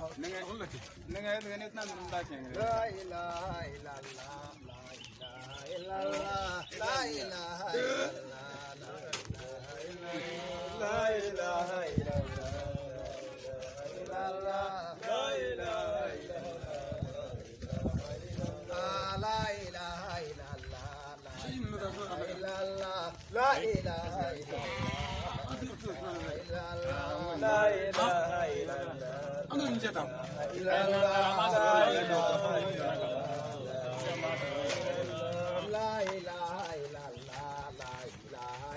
La ilaha illallah, la ilaha illallah, la ilaha illallah, la ilaha illallah, la ilaha illallah, la ilaha illallah, la ilaha illallah, la ilaha illallah. La ilaha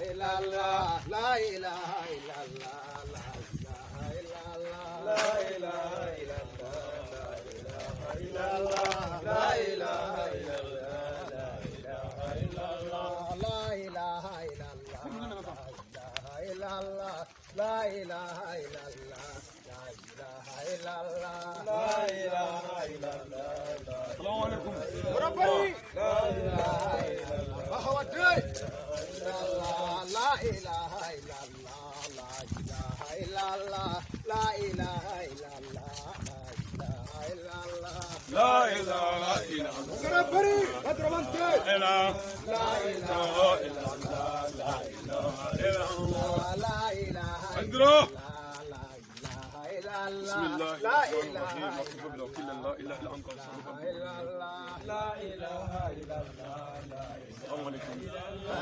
illallah, la ilaha illallah, la ilaha illallah, la ilaha illallah, la ilaha illallah, la ilaha illallah, la ilaha illallah, la ilaha illallah, la ilaha illallah. Salamu alaikum. Rabbani la ilaha illallah, la ilaha illallah, la ilaha illallah, la ilaha illallah, la ilaha illallah. La ilaha illallah. Rabbani Badramante. La La ilaha illallah. La ilaha illallah. La ilaha Andro. la ilaha illallah. Bismillah. La الرحمن ilaha الرحيم. وكفى بالوكيل لا اله الا انت سبحانك. illallah. La ilaha illallah. السلام عليكم. Illallah.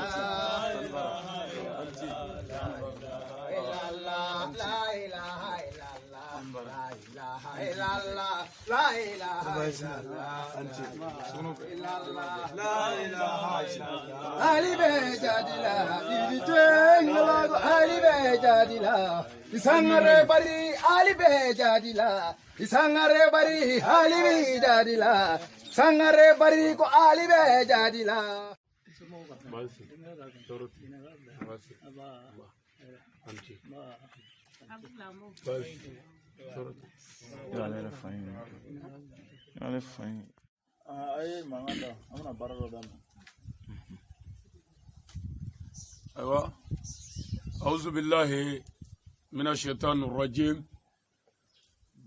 La ilaha illallah. La ilaha illallah. La ilaha illallah. Illallah. La ilaha illallah. Ali be jadila, idi jengalago Ali be jadila. Isangare bari Ali be jadila. Isangare bari Ali be jadila. Sangare bari ko Ali be jadila. Baasi. Tɔɔrɔ tɛ. Baasi. Anti. Baasi. Tɔɔrɔ tɛ. Ale yɛrɛ fa ye ale fa ye. A ye mankan da, an bɛna baara dɔ daminɛ. أيوة. أعوذ بالله من الشيطان الرجيم.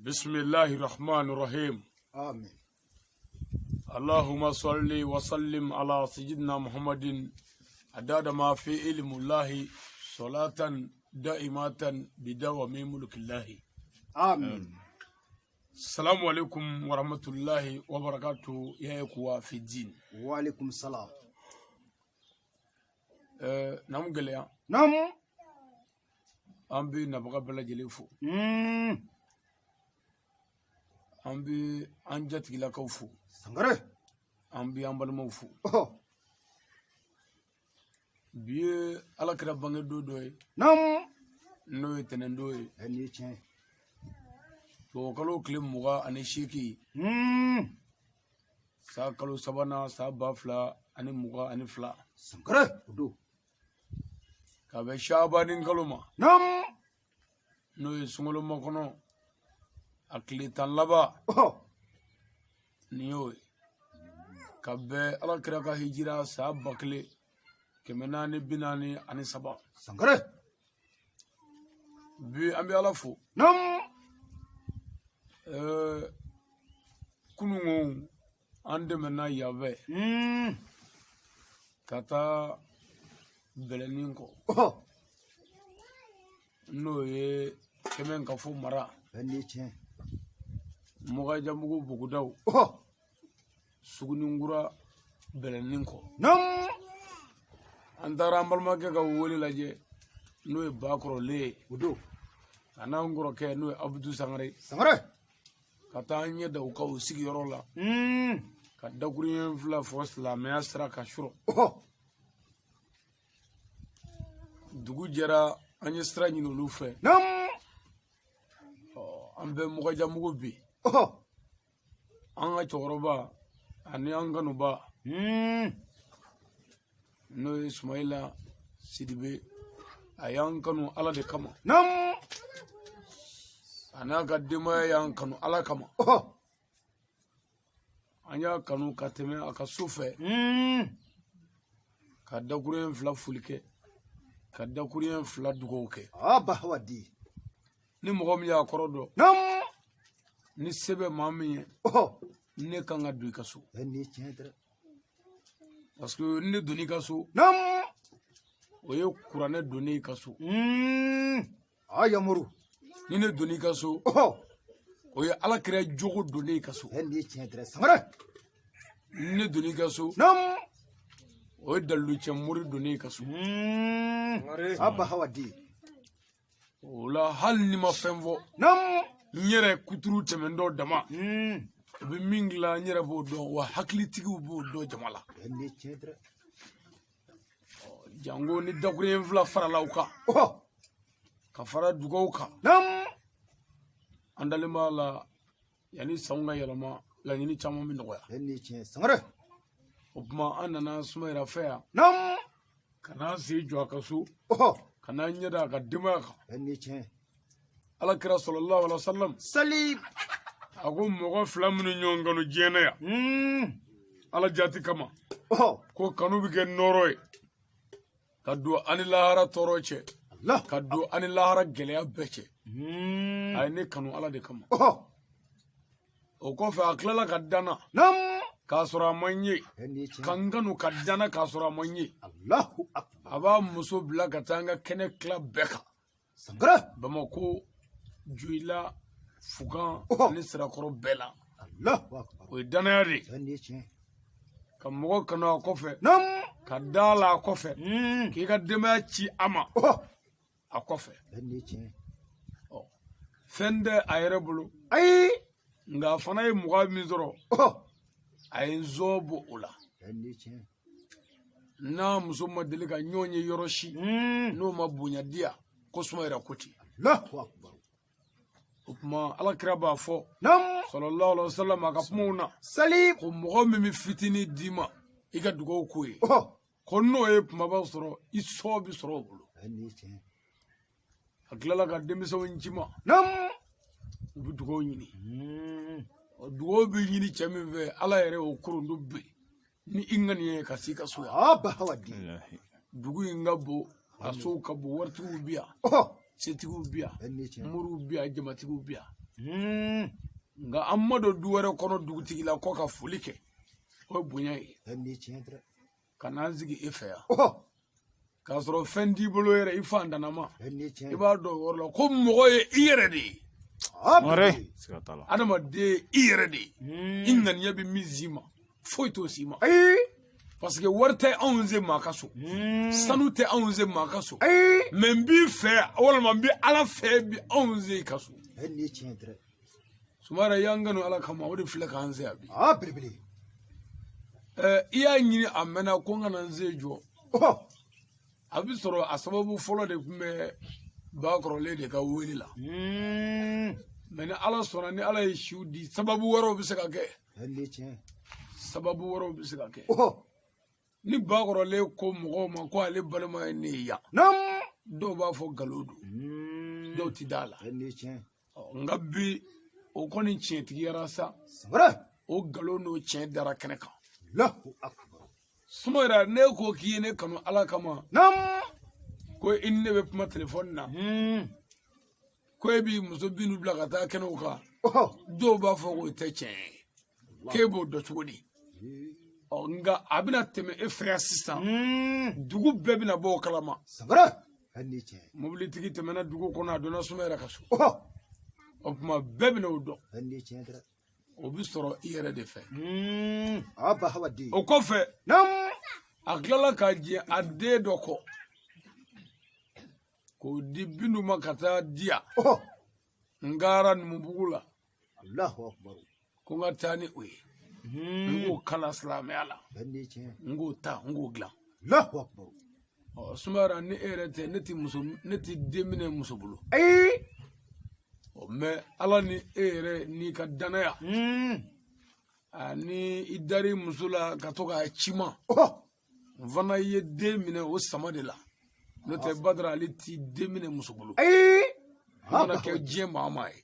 بسم الله الرحمن الرحيم. Amin. اللهم صل وسلم على سيدنا محمد عدد ما في علم الله صلاة دائمة بدوام ملك الله. Amin. السلام عليكم ورحمة الله وبركاته يا إخوة في الدين. Wa alaikum salam. Namu gɛlɛya. Nam. An bɛ nabaga bɛɛ lajɛlen fo. An bɛ an jatigilakaw fo. Sangare. An bɛ an balimaw fo. Oh. Bi ye Ala kira bange don dɔ ye. Nam. N'o ye tɛnɛndon ye. Ɛ nin ye tiɲɛ ye. Tubabukalo tile 28 san kalo sabanan san 2022. Sangare. O don. Ka bɛn Sabani kalo ma. Nam. N'o ye sunkalo makɔnɔ a tile 10 laban. Oh. Nin y'o ye. Ka bɛn Ala kira ka hijira san 1443. Sangare. Bi an bɛ Ala fo. Nam. Kununko an dɛmɛna yan fɛ ka taa Bɛlɛnin kɔ. Oh. N'o ye Kɛmɛ Kafo mara. Ɛ nin ye tiɲɛ ye. Mɔgɔjamugu bugudaw. Oh. Suguninkura Bɛlɛnin kɔ. Nam. An taara an balimakɛ ka wele lajɛ n'o ye Bakɔrɔlen ye. O don. A n'an kɔrɔkɛ n'o ye Abudu Sangare. Sangare. Ka taa an ɲɛ da u ka o sigiyɔrɔ la. Ka dakuruɲɛ fila fɔ silamɛya sira ka surɔ. Oh. Dugu jɛra an ye sira ɲini olu fɛ. Nam. An bɛ Mɔgɔjamugu bi. Oh. An ka cɛkɔrɔba ani an kanuba. N'o ye Sumayila Sidibe. A y'an kanu Ala de kama. Nam. A n'a ka denbaya y'an kanu Ala kama. Oh. An y'a kanu ka tɛmɛ a ka so fɛ. Ka dakuruɲɛ fila foli kɛ. Ka dakuruɲɛ fila dugawu kɛ. Aba wadi. Ni mɔgɔ min y'a kɔrɔ dɔn. Nam. Ni se bɛ maa min ye, ne kan ka don i ka so. Parce que ne donn'i ka so, o ye kuranɛ donnen i ka so. A yamuru. Ni ne donn'i ka so, o ye ala kira jogo donnen i ka so. Sangare. Ni ne donn'i ka so, o ye dalilu cɛ mori donnen i ka so. Abba hawadi. O la, hali ni ma fɛn fɔ, n yɛrɛ kuturu tɛmɛntɔ dama u bɛ min dilan, n yɛrɛ b'o dɔn, wa hakilitigiw b'o dɔn jama la. Jango ni dakuruɲɛ fila farala u kan ka fara dugaw kan, an dalen b'a la, yanni sanw ka yɛlɛma, laɲini caman bɛ nɔgɔya. O tuma, an nana Sumayira fɛ yan ka n'an sen jɔ a ka so, ka n'an ɲɛ da a ka denbaya kan. Ala kira sallallahu alaihi wa sallam sali a ko mɔgɔ fila minnu ɲɔgɔn kanu diɲɛ na yan, ala jati kama, ko kanu bɛ kɛ nɔɔrɔ ye ka don ani lahara tɔɔrɔ cɛ, ka don ani lahara gɛlɛya bɛɛ cɛ. A ye ne kanu ala de kama. O kɔfɛ, a tilala ka danna k'a sɔrɔ a ma n ye, ka n kanu ka danna k'a sɔrɔ a ma n ye. A b'a muso bila ka taa an ka kɛnɛ tila bɛɛ kan, Bamako, Joyila, Fukan ani Sirakɔrɔ bɛɛ la. O ye danaya de ye, ka mɔgɔ kanu a kɔfɛ, ka da la a kɔfɛ, k'i ka denbaya ci a ma a kɔfɛ. Fɛn tɛ a yɛrɛ bolo, ayi, nka a fana ye mɔgɔ min sɔrɔ, a ye n zɔ bɔ o la. N'a muso ma deli ka ɲɔgɔn ye yɔrɔ si, n'o ma bonya diya ko Sumayira ko ten. O tuma, ala kira b'a fɔ sallallahu alaihi wa sallam a ka kumaw na sali ko mɔgɔ min bɛ fitinin d'i ma, i ka dugawu k'o ye, ko n'o ye kumaba sɔrɔ, i sɔ bɛ sɔrɔ o bolo. A tilala ka denmisɛnw ci ma, u bɛ dugawu ɲini. Dugawu bɛ ɲini cɛ min fɛ, ala yɛrɛ y'o korondo bi ni i ŋaniya ye ka s'i ka so yan. Dugu in ka bon, a sow ka bon, waritigiw bi yan, setigiw bi yan, moriw bi yan, jamatigiw bi yan, nka an ma don du wɛrɛ kɔnɔ dugutigila kɔ ka foli kɛ, o ye bonya ye, ka n'an sigi e fɛ yan k'a sɔrɔ fɛn t'i bolo yɛrɛ, i fantanama. I b'a dɔn o yɔrɔ la ko mɔgɔ ye i yɛrɛ de ye. Adamaden, i yɛrɛ de ye. I ŋaniya bɛ min s'i ma, foyi t'o s'i ma, parce que wari tɛ anw se maa ka so, sanu tɛ anw se maa ka so, mais n b'i fɛ walima n bɛ ala fɛ bi anw se i ka so. Sumayira y'an kanu ala kama, o de filɛ k'an se yan bi. I y'a ɲini a mɛnna ko n kana n sen jɔ. A bɛ sɔrɔ a sababu fɔlɔ de tun bɛ bakɔrɔlen de ka wele la, mais ni ala sɔnna, ni ala ye siw di, sababu wɛrɛw bɛ se ka kɛ, sababu wɛrɛw bɛ se ka kɛ. Ni bakɔrɔlen ko mɔgɔw ma ko ale balima ye ne ye yan, dɔw b'a fɔ nkalon don, dɔw ti da la. Nka bi, o kɔni tiɲɛtigiyara sa, o nkalon n'o tiɲɛ dara kɛnɛ kan. Sumayira, ne ko k'i ye ne kanu ala kama, ko i ni ne bɛ kuma telefɔni na, ko e b'i muso binu bila ka taa kɛnɛw kan, dɔw b'a fɔ k'o tɛ tiɲɛ ye, k'e b'o dɔn cogo di? Ɔ, nka a bɛna tɛmɛ e fɛ yan sisan, dugu bɛɛ bɛna bɔ o kalama. Mobilitigi tɛmɛna dugu kɔnɔ, a donna Sumayira ka so. O tuma, bɛɛ bɛna o dɔn, o bɛ sɔrɔ i yɛrɛ de fɛ. O kɔfɛ, a tilala ka jɛ a den dɔ kɔ k'o di Bintu ma ka taa diya n gara Numubugu la, ko n ka taa ni o ye, n k'o kalan silamɛya la, n k'o ta, n k'o dilan. Ɔ, Sumayira, ni e yɛrɛ tɛ, ne ti muso, ne ti den minɛ muso bolo. Ɔ, mais ala ni e yɛrɛ n'i ka danaya ani i dari muso la ka to k'a ci ma, n fana ye den minɛ o sama de la. N'o tɛ, Badara ale ti den minɛ muso bolo, i mana kɛ diɲɛ maa o maa ye.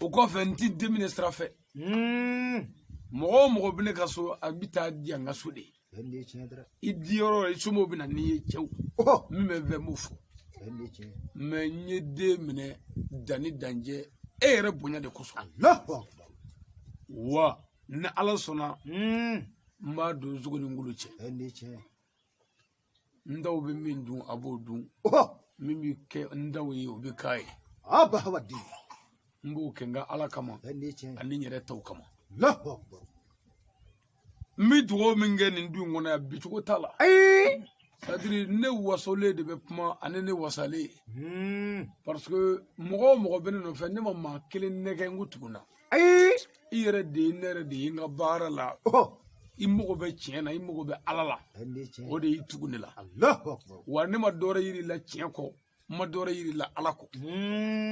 O kɔfɛ, n ti den minɛ sira fɛ. Mɔgɔ o mɔgɔ bɛ ne ka so, a bɛ taa di yan n ka so de. I di yɔrɔ, i somɔgɔw bɛ na n'i ye, cɛw min bɛ n fɛ, n b'o fɔ. Mais n ye den minɛ danni danjɛ. E yɛrɛ bonya de kosɔn. Wa ni Ala sɔnna, n b'a don sogo ni ngolo cɛ. N daw bɛ min dun, a b'o dun. Min bɛ kɛ n daw ye, o bɛ k'a ye. N b'o kɛ n ka Ala kama ani n yɛrɛ taw kama. N bɛ dugawu min kɛ nin du in kɔnɔ yan, bi cogo t'a la. C'est-à-dire ne wasolen de bɛ kuma ani ne wasalen. Parce que mɔgɔ o mɔgɔ bɛ ne nɔfɛ, ne ma maa kelen nɛgɛ n ko tugu n na. I yɛrɛ de ye ne yɛrɛ de ye n ka baara la. I mago bɛ tiɲɛ na, i mago bɛ Ala la. O de y'i tugu ne la. Wa ne ma dɔwɛrɛ yir'i la tiɲɛ kɔ, n ma dɔwɛrɛ yir'i la Ala kɔ.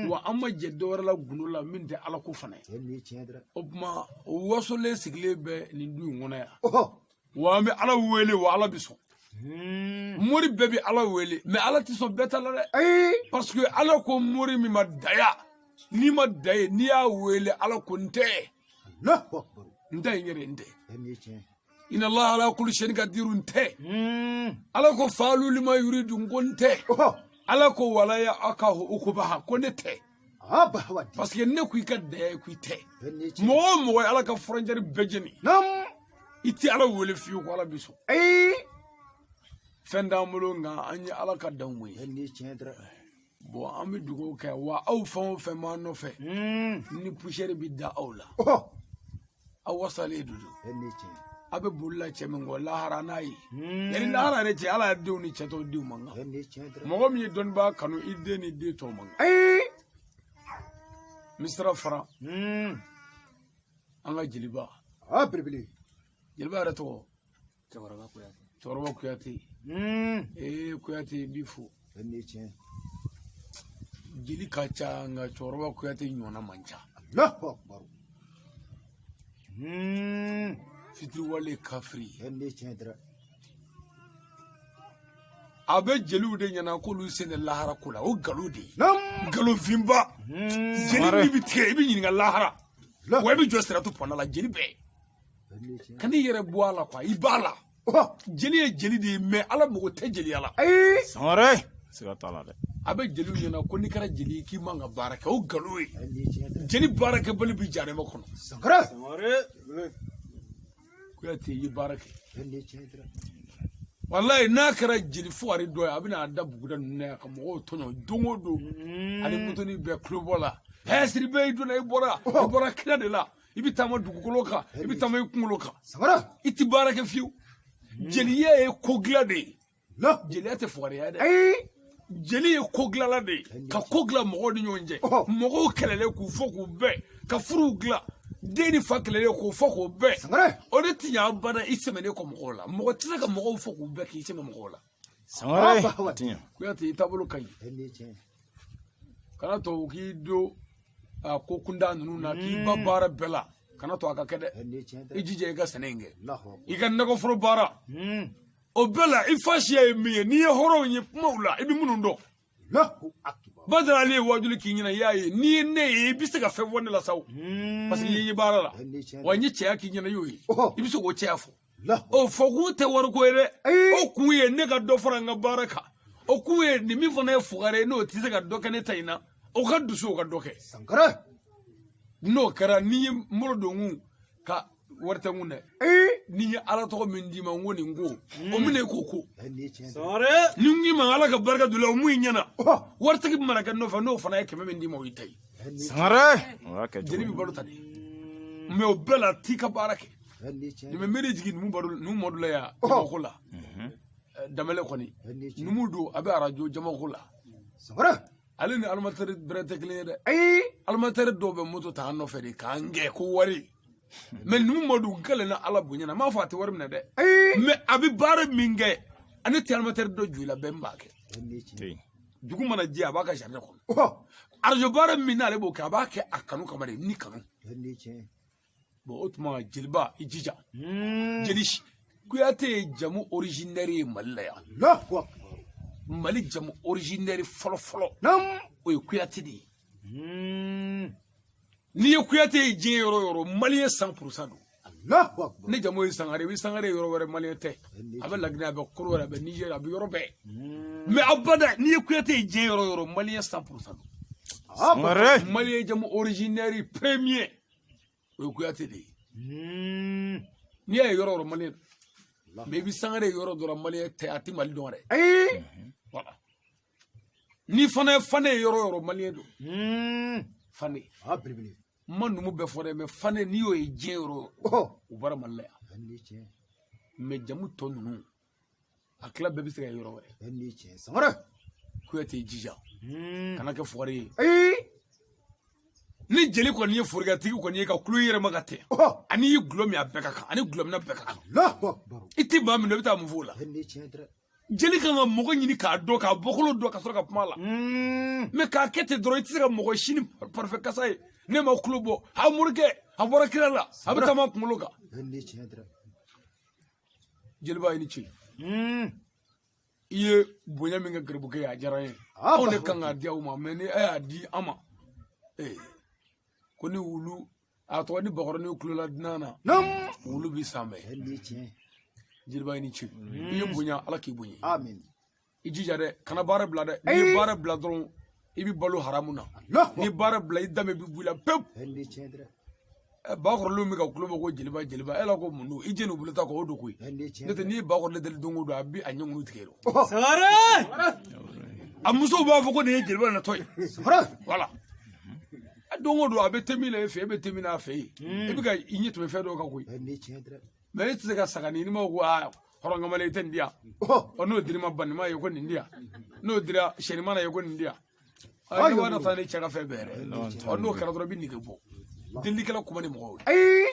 Wa an ma jɛ dɔwɛrɛ la gundo la min tɛ Ala ko fana ye. O tuma o wasolen sigilen bɛ nin du in kɔnɔ yan. Wa an bɛ Ala wele, wa Ala bɛ sɔn. Mori bɛɛ bɛ Ala wele, mais Ala tɛ sɔn bɛɛ ta la dɛ. Parce que Ala ko mori min ma daya, n'i ma da ye, n'i y'a wele, Ala ko n tɛ. N tɛ n yɛrɛ n tɛ. Inna Allah ala kulli shay'in qadir n tɛ. Ala ko faalu lima yuridu n ko n tɛ. Ala ko wala ya akahu ukubaha ko ne tɛ. Parce que ne ko i ka daya ye ko i tɛ. Mɔgɔ o mɔgɔ ye Ala ka frontière bɛɛ jeni. I tɛ Ala wele fiyewu ko Ala b'i sɔn. Fɛn t'an bolo nka an ye Ala ka danw ye. Bon, an bɛ dugawu kɛ wa aw fɛn o fɛn b'an nɔfɛ, ni poussière bɛ da aw la, aw wasalen de don. A bɛ boli la cɛ min kɔ lahara n'a ye. Yanni lahara yɛrɛ cɛ, Ala ye denw ni cɛ tɔw denw man kan. Mɔgɔ min ye dɔnnibaa kanu, i den ni den tɔw man kan. Misira fara an ka jeliba. Jeliba yɛrɛ tɔgɔ? Cɛkɔrɔba Kuyate. Ee Kuyate, n b'i fo. Jeli ka ca nka cɛkɔrɔba Kuyate ɲɔgɔnna man ca. Fitiriwale kafiri. A bɛ jeliw de ɲɛna k'olu sen tɛ lahara ko la, o nkalon de ye. Nkalonfinba. Jeli min bɛ tigɛ, i bɛ ɲininka lahara. Wa i bɛ jɔ siratu pɔnda la, jeli bɛɛ. Kan'i yɛrɛ bɔ a la quoi, i b'a la. Jeli ye jeli de ye, mais Ala mago tɛ jeliya la. Sangare, siga t'a la dɛ. A bɛ jeliw ɲɛna ko n'i kɛra jeli ye k'i man ka baara kɛ, o nkalon ye. Jeli baarakɛbali bɛ jahanama kɔnɔ. Kuyate i ye baara kɛ. Walayi n'a kɛra jeli fugari dɔ ye, a bɛna a da buguda ninnu na yan ka mɔgɔw tɔɲɔ don o don. Ani motoni bɛɛ tulobɔ la. Hɛ Sidibe, i donna i bɔra kira de la. I bɛ taama dugukolo kan, i bɛ taama i kunkolo kan. I tɛ baara kɛ fiyewu. Jeliya ye ko dilan de ye. Jeliya tɛ fugariya dɛ. Jeli ye ko dilanla de ye. Ka ko dilan mɔgɔw ni ɲɔgɔn cɛ. Mɔgɔw kɛlɛlen k'u fɔ k'u bɛn. Ka furuw dilan. Den ni fa kɛlɛlen k'o fɔ k'o bɛn. O de tɛ ɲɛ abada i sɛmɛnen kɔ mɔgɔw la. Mɔgɔ tɛ se ka mɔgɔw fɔ k'u bɛn k'i sɛmɛ mɔgɔw la. Sangare, a tɛ ɲɛ. Kuyate i taabolo ka ɲi. Kana to k'i don a ko kunda ninnu na k'i ba baara bɛɛ la. Kana to a ka kɛ dɛ. I jija i ka sɛnɛ in kɛ. I ka nakɔforo baara. O bɛɛ la i fa siya ye min ye, n'i ye hɔrɔnw ye kumaw la, i bɛ minnu dɔn. Badara Ale ye wajuli k'i ɲɛna, i y'a ye. N'i ye ne ye, i bɛ se ka fɛn fɔ ne la sa o. Parce que i ye baara la. Wa n ye cɛya k'i ɲɛna, i y'o ye. I bɛ se k'o cɛya fɔ. O fɔkun tɛ wariko ye dɛ. O kun ye ne ka dɔ fara n ka baara kan. O kun ye nin min fana ye fugari ye, n'o tɛ se ka dɔ kɛ ne ta in na, o ka dusu o ka dɔ kɛ. N'o kɛra, n'i ye n bolo don n kun ka wari tɛ n kun dɛ. N'i ye Ala tɔgɔ min d'i ma, n ko nin ko, o minɛ i k'o ko. Ni n k'i ma Ala ka barika don i la, o mun y'i ɲɛna. Waritigi min mana kɛ nɔfɛ, n'o fana ye 100 min d'i ma, o y'i ta ye. Sangare, o y'a kɛ Jeli bɛ balo ta de. Mais o bɛɛ la, t'i ka baara kɛ. Nin bɛ miiri jigin numu Madu la yan jamako la. Danbɛlɛ kɔni. Numu don, a bɛ arajo jamako la. Ale ni animateur bɛrɛ tɛ kelen ye dɛ. Animateur dɔw bɛ moto ta an nɔfɛ de k'an gɛn ko wari. Mais numu Madu gɛlɛnna Ala bonya na, n m'a fɔ a tɛ wari minɛ dɛ. Mais a bɛ baara min kɛ, ale tɛ animateur dɔ jɔ i la, bɛɛ b'a kɛ. Dugu mana jɛ, a b'a ka jardin kɔnɔ. Arajo baara min n'ale b'o kɛ, a b'a kɛ a kanu kama de, ni kanu. Bon, o tuma jeliba i jija. Jeli Kuyate ye jamu originaire ye Mali la yan. Mali jamu originaire fɔlɔ fɔlɔ. O ye Kuyate de ye. N'i ye Kuyate ye diɲɛ yɔrɔ o yɔrɔ, malien 100% don. Ne jamu ye Sangare, i bɛ Sangare yɔrɔ wɛrɛ, malien tɛ. A bɛ Laginɛ, a bɛ Kɔrɔwari, a bɛ Nizɛri, a bɛ yɔrɔ bɛɛ. Mais abada n'i ye Kuyate ye diɲɛ yɔrɔ o yɔrɔ, malien 100% don. Sangare. Malien jamu originaire premier o ye Kuyate de ye. N'i y'a ye yɔrɔ o yɔrɔ malien don, mais i bɛ Sangare ye yɔrɔ dɔ la, malien tɛ, a tɛ Mali dɔn yɛrɛ. Ayi. Voilà, n'i fana ye Fane ye yɔrɔ o yɔrɔ, malien don. Fane. A belebele. N ma numu bɛɛ fɔ dɛ, mais Fane, n'i y'o ye diɲɛ yɔrɔ o yɔrɔ, u bɔra Mali la yan. Bɛɛ ni tiɲɛ. Mais jamu tɔ ninnu, a tila bɛɛ bɛ se ka ye yɔrɔ wɛrɛ. Bɛɛ ni tiɲɛ, Sangare. Kuyate, i jija, kana kɛ fugari ye. Ayi. Ni jeli kɔni ye forokɛtigi kɔni ye ka kulo i yɛrɛ ma ka tɛ, ani y'i gulɔ min, a bɛɛ ka kan, ani gulɔminna bɛɛ ka kan. Allahu akbar. I tɛ maa min dɔn, i bɛ taa mun f'o la? Bɛɛ ni tiɲɛ dɛ. Jeli kan ka mɔgɔ ɲini k'a dɔn, k'a bɔkolo dɔn, ka sɔrɔ ka kuma a la. Mais k'a kɛ ten dɔrɔn, i tɛ se ka mɔgɔ si ni parfum kasa ye ne ma kulo bɔ a morikɛ, a bɔra kira la, a bɛ taama kunkolo kan. Bɛɛ ni tiɲɛ dɛ. Jeliba, i ni ce. I ye bonya min kɛ garibukɛ ye, a diyara n ye. Anw de kan k'a di aw ma, mais ni e y'a di an ma, ee, ko ni wulu a tɔgɔ ni bakɔrɔni kulola dunan na, wulu bi san bɛɛ. Bɛɛ ni tiɲɛ. Jeliba, i ni ce. I ye bonya, Ala k'i bonya. Amin. I jija dɛ, kana baara bila dɛ. N'i ye baara bila dɔrɔn, i bɛ balo haramu na. N'i baara bila, i danbe bɛ bɔ i la pewu. Bɛɛ ni tiɲɛ dɛ. Bakɔrɔlenw bɛ ka kulo bɔ ko jeliba, jeliba, e la ko mun don? I jɛn'u bolo ta kɔ, o don koyi. Bɛɛ ni tiɲɛ. N'o tɛ, n'i ye bakɔrɔlen deli don o don, a bɛ a ɲɛkunu tigɛ o. Sangare. A musow b'a fɔ ko nin ye jeliba natɔ ye. Sangare. Voilà, don o don a bɛ te min na e fɛ, e bɛ te min na a fɛ yen, e bɛ ka i ɲɛ tɛmɛ fɛn dɔw kan koyi. Bɛɛ ni tiɲɛ dɛ. Mais e tɛ se ka saga ni ma ko aa, hɔrɔn kamalen, i tɛ nin di yan. Ɔ, n'o dir'i ma, banima ye ko nin di yan, n'o dira sɛnima na ye ko nin di yan, ne wa taa ne cɛ ka fɛn bɛɛ yɛrɛ. Ɔ, n'o kɛra dɔrɔn, i bɛ nege bɔ. Delilikɛla kuma ni mɔgɔw ye. Ayi.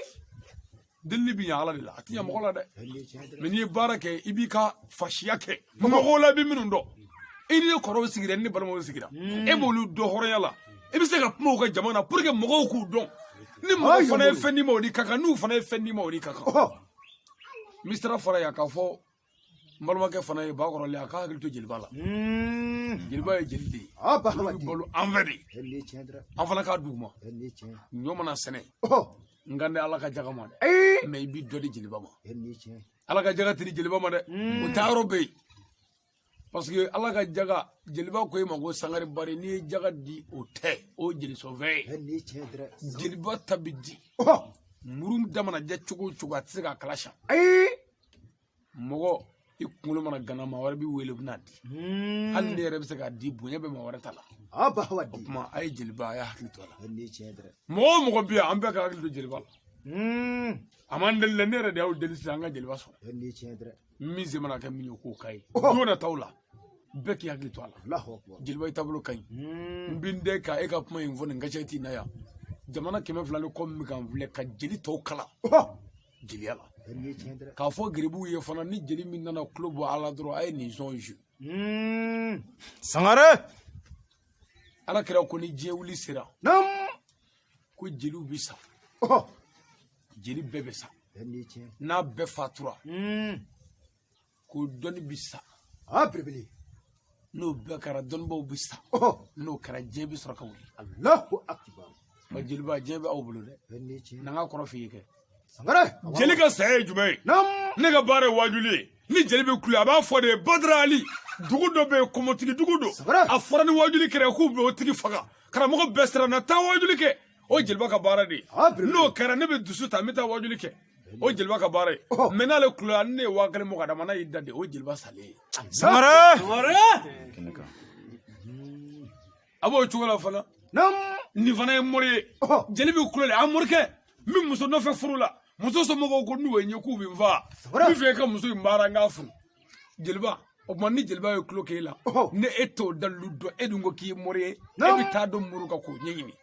Delili bɛ ɲɛ Ala de la, a tɛ ɲɛ mɔgɔ la dɛ. Bɛɛ ni tiɲɛ dɛ. Mais n'i ye baara kɛ, i b'i ka fasiya kɛ mɔgɔw la, i bɛ minnu dɔn, i ni kɔrɔw sigira, i ni balimaw sigira, e b'olu dɔn hɔrɔnya la, i bɛ se ka kuma u ka jama na pour que mɔgɔw k'u dɔn. Ni mɔgɔ fana ye fɛn d'i ma, o ni ka kan. N'u fana ye fɛn d'i ma, o ni ka kan. Misira fara yan k'a fɔ n balimakɛ fana ye bakɔrɔlen, a ka hakili to jeliba la. Jeliba ye jeli de ye. A ba. Olu bɛ balo an fɛ de. Bɛɛ ni tiɲɛ dɛ. An fana k'a d'u ma. Bɛɛ ni tiɲɛ. Ɲɔ mana sɛnɛ, n kan tɛ Ala ka jaga ma dɛ, Ayi. mais i bi dɔ di jeliba ma. Bɛɛ ni tiɲɛ. Ala ka jaga tɛ di jeliba ma dɛ, o taa yɔrɔ bɛ yen, parce que Ala ka jaga, jeliba ko e ma ko Sangare Bari, n'i ye jaga di, o tɛ o ye jeli sɔnfɛn ye. Bɛɛ ni tiɲɛ dɛ. Jeliba ta bɛ di, muru da mana jɛ cogo o cogo, a tɛ se k'a kala siyan. Ayi. Mɔgɔ i kunkolo mana gana, maa wɛrɛ b'i wele, u bɛna di. Hali ne yɛrɛ bɛ se k'a di, bonya bɛ maa wɛrɛ ta la. A ba wa O di. tuma, a ye jeliba, a y'a hakili to a la. Bɛɛ ni tiɲɛ dɛ. Mɔgɔ o mɔgɔ bɛ yan, an bɛɛ ka hakili to jeliba la. A m'an deli dɛ, ne yɛrɛ de y'aw deli sisan, an ka jeliba sɔrɔ. Bɛɛ ni tiɲɛ dɛ. Min se mana kɛ min ye, o k'o k'a ye. Don nataw la, bɛɛ k'i hakili to a la. Allahu akbar. Jeliba, i taabolo ka ɲi. N bɛ n den ka e ka kuma in fɔ nin kasɛti in na yan, jamana 200 ni kɔ min bɛ ka n filɛ, ka jeli tɔw kalan jeliya la. Bɛɛ ni tiɲɛ dɛ. K'a fɔ geribuw ye fana, ni jeli min nana tulo bɔ a la dɔrɔn, a ye nin sɔn ju. Sangare. Ala kɛra ko ni diɲɛ wuli sera, Nam. ko jeliw bɛ sa, jeli bɛɛ bɛ sa. Bɛɛ ni tiɲɛ. N'a bɛɛ fatura, ko dɔnni bɛ sa. A belebele. N'o bɛɛ kɛra, dɔnnibaw bɛ sa. N'o kɛra, diɲɛ bɛ sɔrɔ ka wuli. Allahu akbar. Wa jeliba, diɲɛ bɛ aw bolo dɛ. Bɛɛ ni tiɲɛ. N'an ka kɔrɔ f'i ye kɛ. Sangare. Jeli ka saya ye jumɛn ye? Nam. Ne ka baara ye wajuli ye. Ni jeli bɛ kule, a b'a fɔ de ye Badara Ali, dugu dɔ bɛ yen, kɔmɔtigi dugu don. Sangare. A fɔra ni wajuli kɛra k'u bɛ o tigi faga, karamɔgɔ bɛɛ siran na, taa wajuli kɛ, o ye jeliba ka baara de ye. Ah, belebele. N'o kɛra, ne bɛ dusu ta, n bɛ taa wajuli kɛ, o ye jeliba ka baara ye. Mais n'ale kulela, ni ne ye 5000 bɔ ka d'a ma, n'a y'i da de, o ye jeliba salen ye. Sangare. Sangare. Kɛnɛ kan. A b'o cogo la fana. Nam. Nin fana ye mori ye. Jeli bɛ kulo de, a morikɛ, n bɛ muso nɔfɛ furu la, muso somɔgɔw ko n'u ye n ye k'u bɛ n faa, n bɛ fɛ i ka muso in baara, n k'a furu. Jeliba, o tuma, ni jeliba ye kulo k'e la, ni e t'o dalilu dɔn, e dun ko k'i ye mori ye, e bɛ taa dɔn muru kan k'o ɲɛɲini.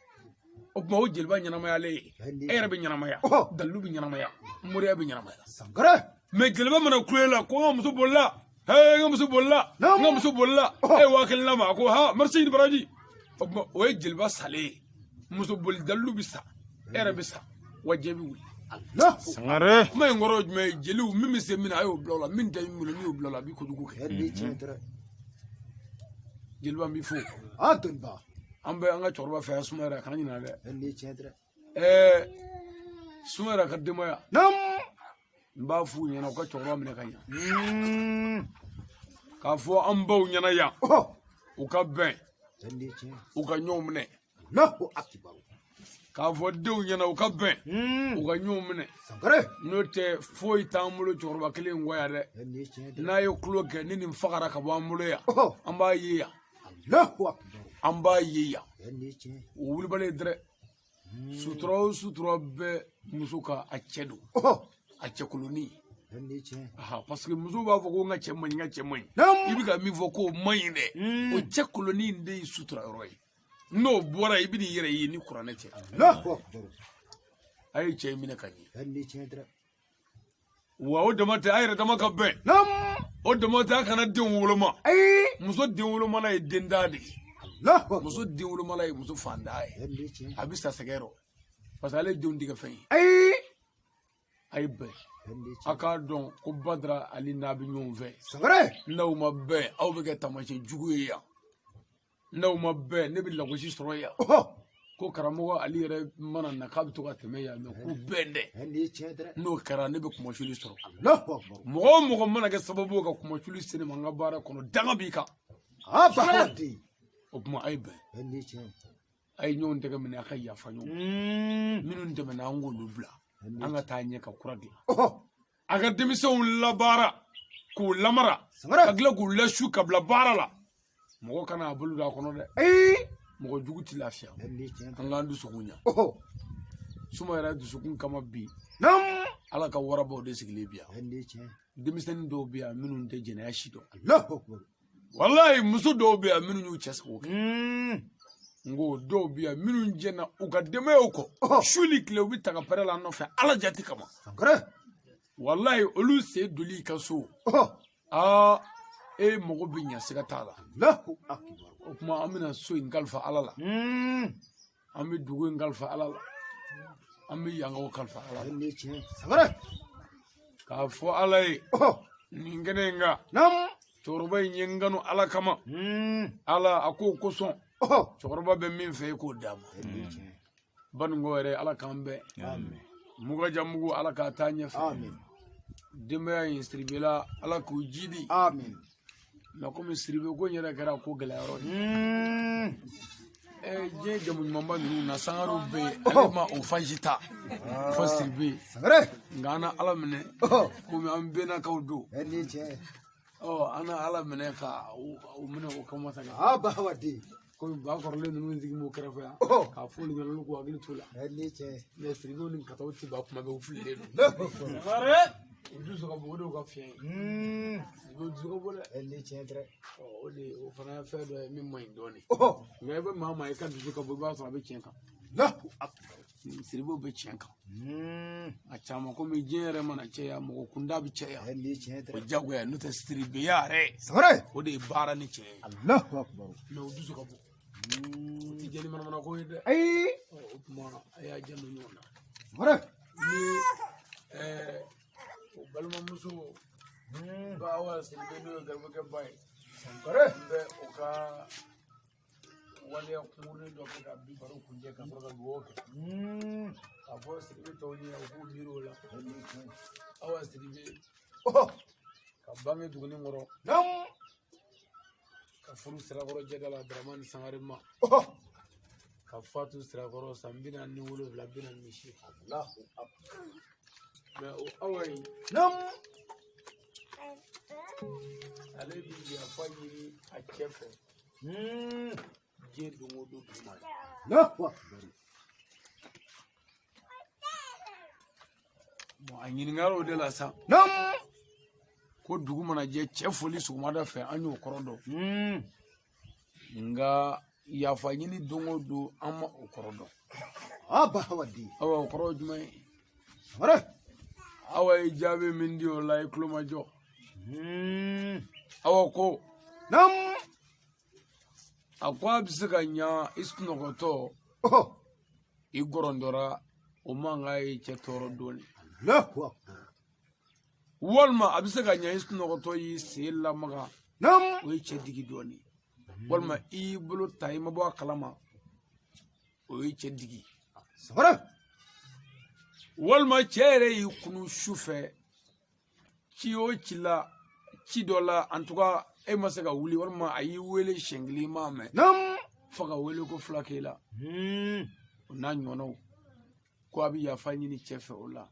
O tuma, o jeliba ɲɛnamayalen ye, e yɛrɛ bɛ ɲɛnamaya, dalilu bɛ ɲɛnamaya, moriya bɛ ɲɛnamaya. Sangare. Mais jeliba mana kulo e la ko n ka muso bolila, hee, n ka muso bolila, n ka muso bolila, e ye 5000 d'a ma, a ko ha, merci ni baraji. O tuma, o ye jeliba salen ye. Muso boli dalilu bɛ sa, e yɛrɛ bɛ sa, wa diɲɛ bɛ wuli. Allahu. Sangare. Kuma in kɔrɔ ye jumɛn ye? Jeliw, min bɛ se min na, a y'o bila o la. Min tɛ min bolo, n'i y'o bila o la, a bɛ kojugu kɛ. Bɛɛ ni tiɲɛ dɛ. Jeliba, n b'i fo. A dɔnniba. An bɛ an ka cɛkɔrɔba fɛ yan, suma yɛrɛ, a kana ɲinɛ dɛ. Bɛɛ ni tiɲɛ dɛ. Ɛɛ, suma yɛrɛ ka denbaya, Nam. n b'a f'u ɲɛna, u ka cɛkɔrɔba minɛ ka ɲa. K'a fɔ an baw ɲɛna yan, u ka bɛn, Bɛɛ ni tiɲɛ. u ka ɲɔgɔn minɛ. Allahu akbar. K'a fɔ denw ɲɛna u ka bɛn, u ka ɲɔgɔn minɛ. Sankare. N'o tɛ foyi t'an bolo cɛkɔrɔba kelen in kɔ yan dɛ. Nin ye tiɲɛ dɛ. N'a ye tulo kɛ ni nin fagara ka bɔ an bolo yan, Ɔhɔ. an b'a ye yan. Allahu akbar. An b'a ye yan. Nin ye tiɲɛ. O wulibali ye dɛrɛ. Sutura o sutura bɛ muso ka a cɛ don. Ɔhɔ. A cɛkolonin. Nin ye tiɲɛ. Aha, parce que muso b'a fɔ ko n ka cɛ man ɲi, n ka cɛ man ɲi. Naam. I bɛ ka min fɔ k'o man ɲi dɛ, o cɛ kolonin in de ye sutura yɔrɔ ye. N'o bɔra i bɛ n'i yɛrɛ ye ni kuranɛ cɛ. Allahu akbar. A ye cɛ in minɛ ka ɲɛ. Nin ye tiɲɛ dɛ. Wa o dama tɛ, a yɛrɛ dama ka bɛn. Naam. O dama tɛ, a kana denw woloma. Ayi. Muso den wolomala ye den da de ye. Allahu akbar. Muso den wolomala ye muso fandan ye. Nin ye tiɲɛ. A bɛ sa sɛgɛn rɔ. Parce que ale ye denw tigɛ fɛn ye. Ayi. A ye bɛn. Nin ye tiɲɛ. A k'a dɔn ko Badara Ali n'a bɛ ɲɔgɔn fɛ. Sankare. N'aw ma bɛn, aw bɛ kɛ taamasiyɛn jugu ye yan. N'aw ma bɛn, ne bɛ lagosi sɔrɔ yan. Ɔhɔ. Ko karamɔgɔ Ali yɛrɛ mana na k'a bɛ to ka tɛmɛ yan, mɛ k'u bɛn dɛ. Nin ye tiɲɛ dɛ. N'o kɛra ne bɛ kumasuli sɔrɔ. Allahu akbar. Mɔgɔ o mɔgɔ mana kɛ sababu ye ka kumasuli se ne ma n ka baara kɔnɔ, danga b'i kan. Abahadi. O tuma a ye bɛn. Nin ye tiɲɛ. A ye ɲɔgɔn tɛgɛ minɛ, a ka yafa ɲɔgɔn ma. Minnu tɛmɛna an k'olu bila. An ka taa ɲɛ ka kura dilan. Ɔhɔ. A ka denmisɛnw labaara k'u lamara. Sankare. Ka tila k'u lasu ka bila baara la. Mɔgɔ kana a bolo don a kɔnɔ dɛ. Ayi. Mɔgɔ jugu tɛ lafiya. Nin ye tiɲɛ. An k'an dusukun ɲa. Ɔhɔ. Suma yɛrɛ dusukun kama bi. Naam. Ala ka warabaw de sigilen bi yan. Nin ye tiɲɛ. Denmisɛnnin dɔw bɛ yan minnu tɛ jɛnɛya si dɔn. Allahu akbar. Walayi muso dɔw bɛ yan minnu y'u cɛ sigi o kɛ. N ko dɔw bɛ yan minnu jɛnna u ka denbayaw kɔ. Ɔhɔ. Su ni tile u bɛ taga pɛrɛ la nɔfɛ Ala jati kama. Sankare. Walayi olu sen doli i ka so. Ɔhɔ. Aa e mago bɛ ɲɛ siga t'a la. Allahu akbar. O tuma an bɛna so in kalifa Ala la. An bɛ dugu in kalifa Ala la. An bɛ yankaw kalifa Ala la. Nin ye tiɲɛ. Sankare. K'a fɔ Ala ye. Ɔhɔ. Nin kɛnɛ in kan. Naam. Cɛkɔrɔba in ye n kanu Ala kama. Ala a k'o kosɔn. Ɔhɔ. Cɛkɔrɔba bɛ min fɛ e k'o d'a ma. Nin ye tiɲɛ. Baninko yɛrɛ Ala k'an bɛn. Amin. Mugajamugu Ala k'a taa ɲɛfɛ. Amin. Denbaya in Siribela Ala k'u jidi. Amin. Mɛ komi Siribe ko in yɛrɛ kɛra ko gɛlɛya yɔrɔ ye. Diɲɛ jamu ɲumanba ninnu na sangarew bɛ yen, ale ma o faji ta fɔ Siribe. Sankare. Nka an na Ala minɛ. Ɔhɔ. Komi an bɛnnakaw don. Nin ye tiɲɛ. Ɔ an na Ala minɛ ka o minɛ o kama sa. Abahadi. Komi ba kɔrɔlen ninnu sigi b'o kɛrɛfɛ yan. Ɔhɔ. K'a fɔ olu ɲɛna olu k'u hakili t'u la. Nin ye tiɲɛ. Mɛ Siribew ni kataw tɛ ban kuma bɛɛ u fililen don. Allahu akbar. U dusu ka bon, o de y'u ka fiɲɛ ye. Siribew dusu ka bon dɛ. Nin ye tiɲɛ dɛ. Ɔ o de o fana ye fɛn dɔ ye min man ɲi dɔɔnin. Ɔhɔ. Nka i bɛ maa o maa i ka dusu ka bon, i b'a sɔrɔ a bɛ tiɲɛ kan. Allahu akbar. Siribew bɛ tiɲɛ kan. A caman komi diɲɛ yɛrɛ mana caya, mɔgɔ kunda bɛ caya. Nin ye tiɲɛ O dɛ. jagoya n'o tɛ siribeya yɛrɛ. Sankare. O de ye baara ni tiɲɛ ye. Allahu akbar. Mɛ o dusu ka bon. O tɛ jɛni manamana ko ye dɛ. Ayi. Ɔ o tuma a y'a janto ɲɔgɔn na. Sankare. Ni o balimamuso ba Awa Siribe n'o ye garibukɛ ba ye. Sankare. N bɛ o ka waleya kunkurunin dɔ kɛ ka bi baro kuncɛ ka sɔrɔ ka dugawu kɛ. K'a fɔ Siribe tɔw ɲɛna u k'u miiri o la. Awa Siribe Ɔhɔ. ka bange duguni kɔrɔ. Naam. Ka furu Sirakɔrɔ jɛda la Daramani Sangare ma. Ɔhɔ. Ka fatu Sirakɔrɔ san 47 48. Allahu akbar. Mɛ o Awa in. Naam. Ale bi yafa ɲini a cɛ fɛ. Diɲɛ don o don duguma. Allahu akbar. Bon a ɲininkara o de la sa. Naam. Ko dugu mana jɛ cɛ foli sɔgɔmada fɛ an y'o kɔrɔ dɔn. Nka yafa ɲini don o don an ma o kɔrɔ dɔn. Abahadi. Awa o kɔrɔ ye jumɛn ye? Sankare. Awa ye jaabi min di o la i tulo ma jɔ. Awa ko. Naam. A ko a bɛ se ka ɲa i sunɔgɔtɔ. Ɔhɔ. I gɔrɔndɔra o mankan ye cɛ tɔɔrɔ dɔɔnin. Allahu akbar. Walima a bɛ se ka ɲa i sunɔgɔtɔ y'i sen lamaga. Naam. O ye cɛ digi dɔɔnin. Walima i y'i bolo ta i ma bɔ a kalama o ye cɛ digi. Sankare. Walima cɛ yɛrɛ y'i kunu su fɛ ci o ci la ci dɔ la en tout cas e ma se ka wuli walima a y'i wele siɲɛ kelen i m'a mɛn. Naam. Fo ka wele ko fila k'e la o n'a ɲɔgɔnnaw ko a bɛ yafa ɲini cɛ fɛ o la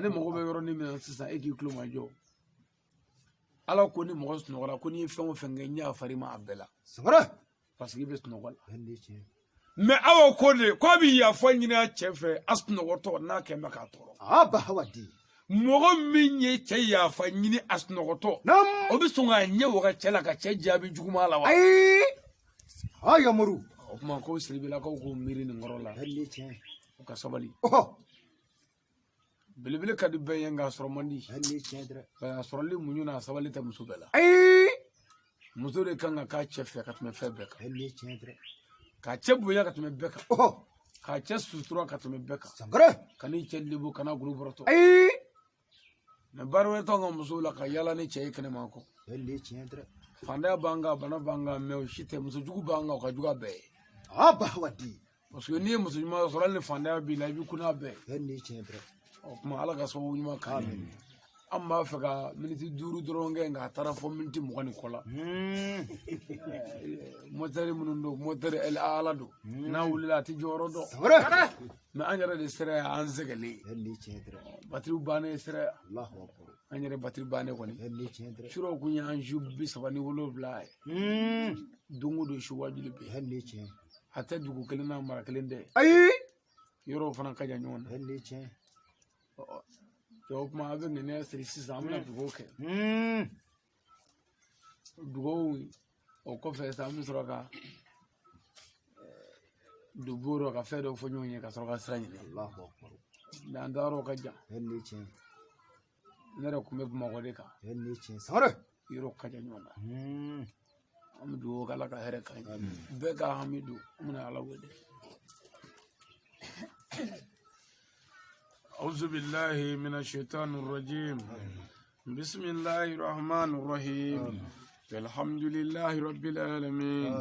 ne mago bɛ yɔrɔnin min na sisan e k'i tulo majɔ ala ko ni mɔgɔ sunɔgɔra ko n'i ye fɛn o fɛn kɛ n yafar'i ma a bɛɛ la parce que i bɛ sunɔgɔ la mais awa ko de ko a bɛ yafa ɲini a cɛ fɛ a sunɔgɔtɔ n'a kɛn bɛ k'a tɔɔrɔ mɔgɔ min ye cɛ yafa ɲini a sunɔgɔtɔ o bɛ sɔn k'a ɲɛ waga cɛ la ka cɛ jaabi juguman la wa ayi yamaru o tuma ko siribelakaw k'u miiri nin kɔrɔ la u ka sabali belebele ka di bɛɛ ye nka a sɔrɔ man di a sɔrɔli muɲu n'a sabali tɛ muso bɛɛ la muso de kan ka k'a cɛ fɛ ka tɛmɛ fɛn bɛɛ kan k'a cɛ bonya ka tɛmɛ bɛɛ kan k'a cɛ sutura ka tɛmɛ bɛɛ kan kan'i cɛ lebu kana golo bɔrɔtɔ mais baara wɛrɛ t'anw ka musow la ka yala ni cɛ ye kɛnɛma kɔ fantanya b'an kan bana b'an kan mais o si tɛ muso jugu b'an kan o ka jugu a bɛɛ ye parce que n'i ye muso ɲuman sɔrɔ hali ni fantanya b'i la i bɛ kun a bɛɛ o tuma ala ka sababu ɲuman k'an ye an b'a fɛ ka miniti 5 dɔrɔn kɛ nka a taara fɔ miniti 20 ni kɔ la mɔtɛri minnu don mɔtɛri ala don n'a wulila a tɛ jɔyɔrɔ dɔn mais an yɛrɛ de sera yan an sɛgɛlen batiri bannen sera yan an yɛrɛ batiri bannen kɔni surɔ kun ye an su 37 ye don o don su wajuli bɛ yen a tɛ dugu kelen n'a mara kelen tɛ ayi yɔrɔw fana ka jan ɲɔgɔn na o tuma a bɛ ŋaniya siri sisan an bɛna dugawu kɛ dugawu o kɔfɛ sisan an bɛ sɔrɔ ka don bon rɔ ka fɛn dɔ fɔ ɲɔgɔn ye ka sɔrɔ ka sira ɲini mais an taayɔrɔ ka jan ne yɛrɛ kun bɛ bamakɔ de kan yɔrɔ ka jan ɲɔgɔn na an bɛ dugawu kɛ ala ka hɛrɛ k'an ye bɛɛ ka hami don an bɛna ala wele. أعوذ بالله من الشيطان الرجيم بسم الله الرحمن الرحيم الحمد لله رب العالمين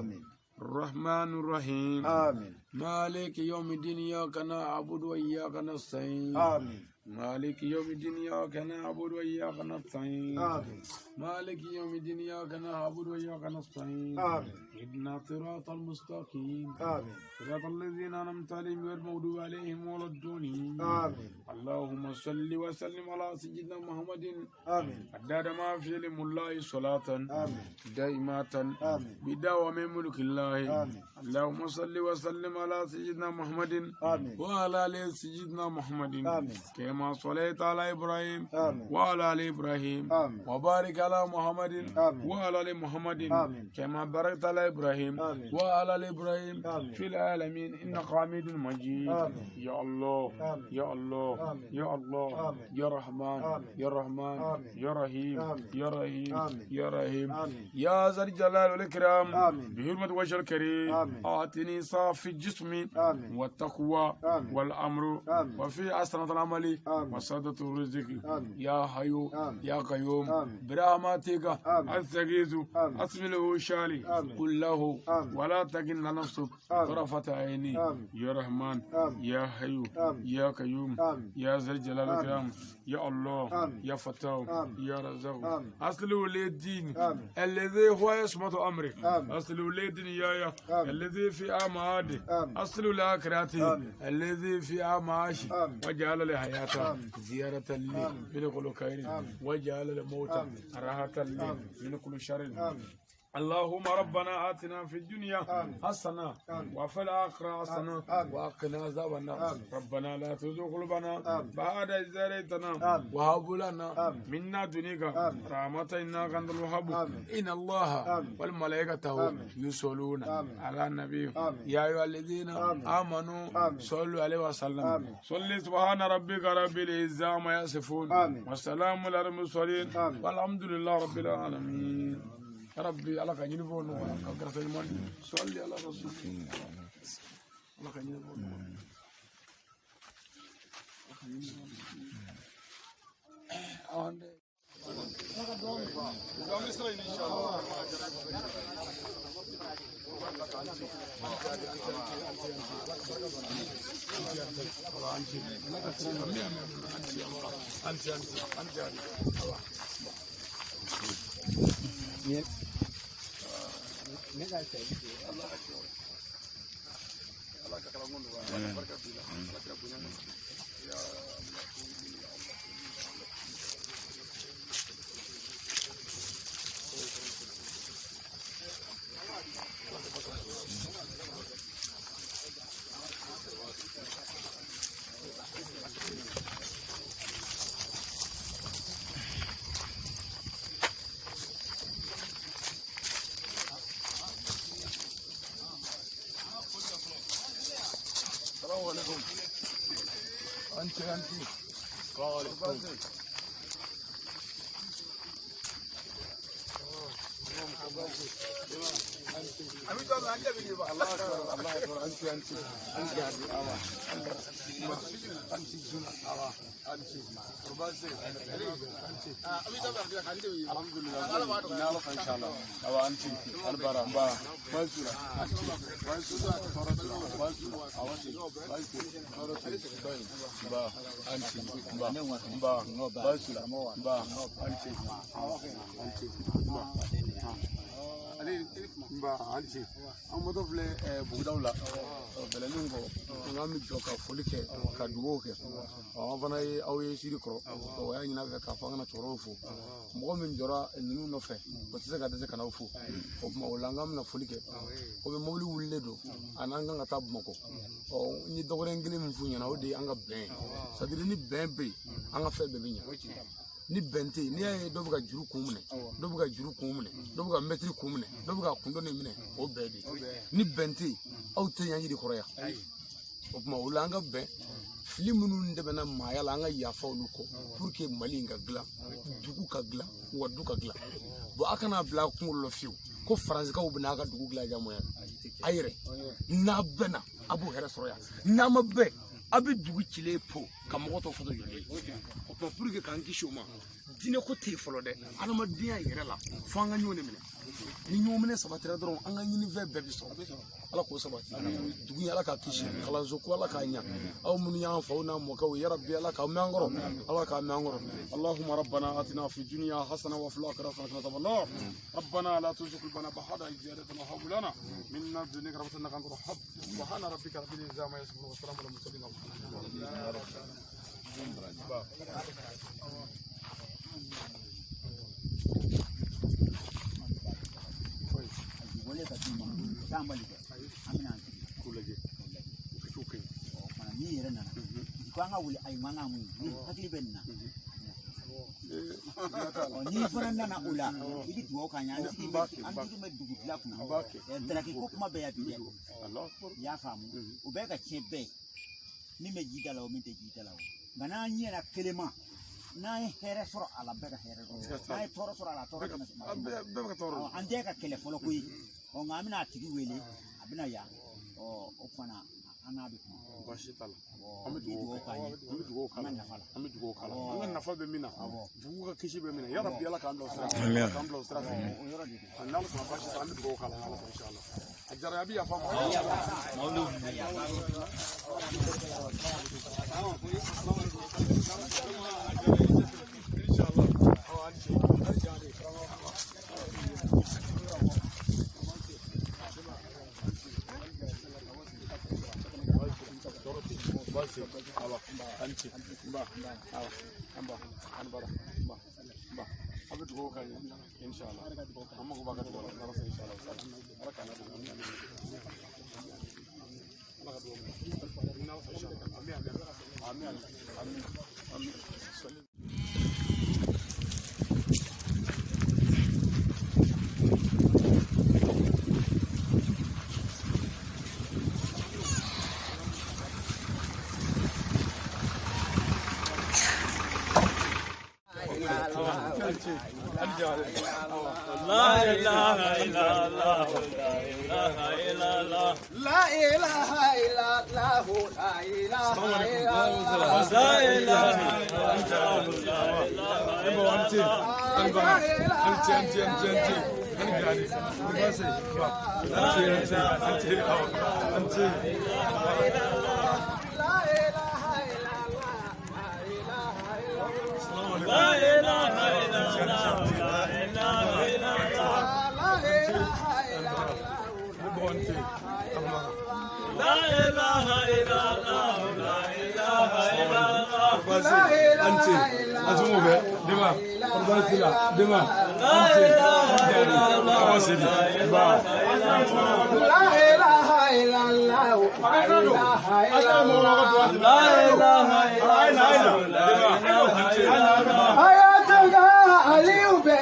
الرحمن الرحيم آمين مالك يوم الدين إياك نعبد وإياك نستعين آمين مالك يوم الدين إياك نعبد وإياك نستعين آمين مالك يوم الدين إياك نعبد وإياك نستعين آمين اهدنا الصراط المستقيم آمين صراط الذين أنعمت عليهم غير المغضوب عليهم ولا الضالين آمين اللهم صل وسلم على سيدنا محمد آمين عدد ما في علم الله صلاة آمين دائمة آمين بدوام ملك الله آمين اللهم صل وسلم على سيدنا محمد آمين وعلى آل سيدنا محمد آمين كما صليت على إبراهيم آمين وعلى آل إبراهيم آمين وبارك على محمد آمين وعلى آل محمد آمين كما باركت على إبراهيم آمين وعلى آل إبراهيم آمين في العالمين إنك حميد مجيد آمين يا الله آمين يا الله آمين يا الله آمين يا رحمن آمين يا رحمن آمين يا رحيم آمين يا رحيم آمين يا رحيم آمين يا ذا الجلال والإكرام آمين بحرمة وجه الكريم آمين أعطني صافي الجسم آمين والتقوى آمين والأمر آمين وفي أسرة العمل آمين وسادة الرزق آمين يا حي آمين يا قيوم آمين برحمتك آمين أستغيث آمين أسمله شالي آمين قل له آمين ولا تكلنا نفسك آمين طرفة عيني آمين يا رحمن آمين يا حي آمين يا قيوم آمين يا ذا الجلال آمين والإكرام يا الله آمين يا فتاح آمين يا رزاق آمين أصل ولي الدين آمين الذي هو عصمة أمري آمين أصل ولي دنياي آمين الذي في أمعادي آمين أصل لآخرتي آمين الذي في معاشي آمين وجعل الحياة آمين زيارة لي آمين من كل خير آمين وجعل الموت آمين راحة لي آمين من كل شر آمين اللهم ربنا آتنا في الدنيا آمين حسنة آمين وفي الآخرة حسنة آمين وقنا عذاب النار آمين ربنا لا تزغ قلوبنا آمين بعد إذ هديتنا آمين وهب لنا آمين من لدنك آمين رحمة إنك أنت الوهاب آمين إن الله آمين والملائكة آمين يصلون آمين على النبي آمين يا أيها الذين آمين آمنوا آمين صلوا عليه وسلم آمين صل سبحان ربك رب العزة عما يصفون آمين وسلام على المرسلين آمين والحمد لله رب العالمين يا ربي على كان ينفون صلي على رسول الله كان ينفون Ala ka kɛ Ala ka kalanko nɔgɔya, Ala ka barika don i la, Ala ka bonya kama. Ya Allah, ya Allah. السلام عليكم. انت السلام عليكم. الله اكبر الله اكبر. انت انت انت الحمد لله ان شاء الله. انت البرا An bɔtɔ filɛ bugudaw la bɛlɛnin kɔ, an bɛ jɔ ka foli kɛ ka dugawu kɛ. An fana ye aw ye siri kɔrɔ, o y'a ɲini a fɛ k'a fɔ an kana cɛkɔrɔbaw fo. Mɔgɔ min jɔra ninnu nɔfɛ, o tɛ se ka dɛsɛ ka n'aw fo. O tuma o la an k'an bɛna foli kɛ. O bɛ mobili wulilen don a n'an kan ka taa Bamakɔ. N ye dɔgɔnin kelen min f'u ɲɛna, o de ye an ka bɛn ye. C'est à dire ni bɛn bɛ yen, an ka fɛn bɛɛ bɛ ɲɛ. Ni bɛn tɛ yen, n'i y'a ye dɔ bɛ ka juru kun minɛ, dɔ bɛ ka juru kun minɛ, dɔ bɛ ka mɛtiri kun minɛ, dɔ bɛ ka kundɔn minɛ, o bɛɛ de. Ni bɛn tɛ yen, aw tɛ ɲɛ yiri kɔrɔ yan. O tuma o la an ka bɛn. Fili minnu tɛmɛna maaya la, an ka yafa olu kɔ pour que Mali in ka dilan, dugu ka dilan, wa du ka dilan. Bon, a kana bila a kunkolo la fiyewu ko faransikaw bɛ n'a ka dugu dilan jamoya. A yɛrɛ n'a bɛnna, a b'o hɛrɛ sɔrɔ yan. N'a ma bɛn, a bɛ dugu cilen po ka mɔgɔ tɔ fɔtɔ jɔlen. O tuma pour que k'an kisi o ma, diinɛ ko tɛ yen fɔlɔ dɛ, adamadenya yɛrɛ la fo an ka ɲɔgɔn de minɛ. Ni ɲɔgɔn minɛ sabatira dɔrɔn, an ka ɲinifɛn bɛɛ bɛ sɔrɔ. Ala k'o sabati. Dugu in Ala k'a kisi, kalanso ko Ala k'a ɲa. Aw minnu y'an faw n'an mɔkɛw ye, yarabi Ala k'aw mɛn an kɔrɔ, Ala k'a mɛn an kɔrɔ. Allahumma rabbana atina fi dunya hasana wa fil akhirati hasanatan wa qina adhaban nar. Rabbana la tuzigh qulubana ba'da idh hadaytana wa hab lana min ladunka rahmatan innaka antal wahhab. Subhana rabbika rabbil izzati amma yasifun wa salamun alal mursalin. Ni fana nana o la, i bɛ dugawu k'an ye. An sigi bɛ dugu dilan kunna. Daraki ko kuma bɛɛ y'a bi dɛ. I y'a faamu, o bɛɛ ka tiɲɛ bɛɛ ye. Min bɛ ji da la o, min tɛ ji da la o. Nka n'an ɲɛna kelen ma, n'an ye hɛrɛ sɔrɔ a la, bɛɛ ka hɛrɛ sɔrɔ. N'an ye tɔɔrɔ sɔrɔ a la, tɔɔrɔ kana sɔrɔ. An tɛ ka kɛlɛ fɔlɔ koyi. Nka an bɛna a tigi wele, a bɛna yan. O fana an n'a bɛ kuma. Baasi t'a la. An bɛ dugawu k'a ye. An bɛ dugawu k'a la. An bɛ dugawu k'a la. An ka nafa bɛ min na, dugu ka kisi bɛ min na. Yarabi Ala k'an bila o sira fɛ. Ala k'an bila o sira fɛ. N'Ala sɔnna baasi t'a la, an bɛ dugawu k'a la. N'Ala sɔnna inshallah. A diyara a bɛ yafa ma. Inshallah. Awa an ce. La ilaha illallah, la ilaha illallah, la ilaha illallah, la ilaha illallah, la ilaha illallah. An ce an somɔgɔw bɛɛ denba kɔri baasi t'i la denba an ce awa sedi ba. La ilaha illallah. La ilaha illallah. Ayatollah Aliyu bɛ.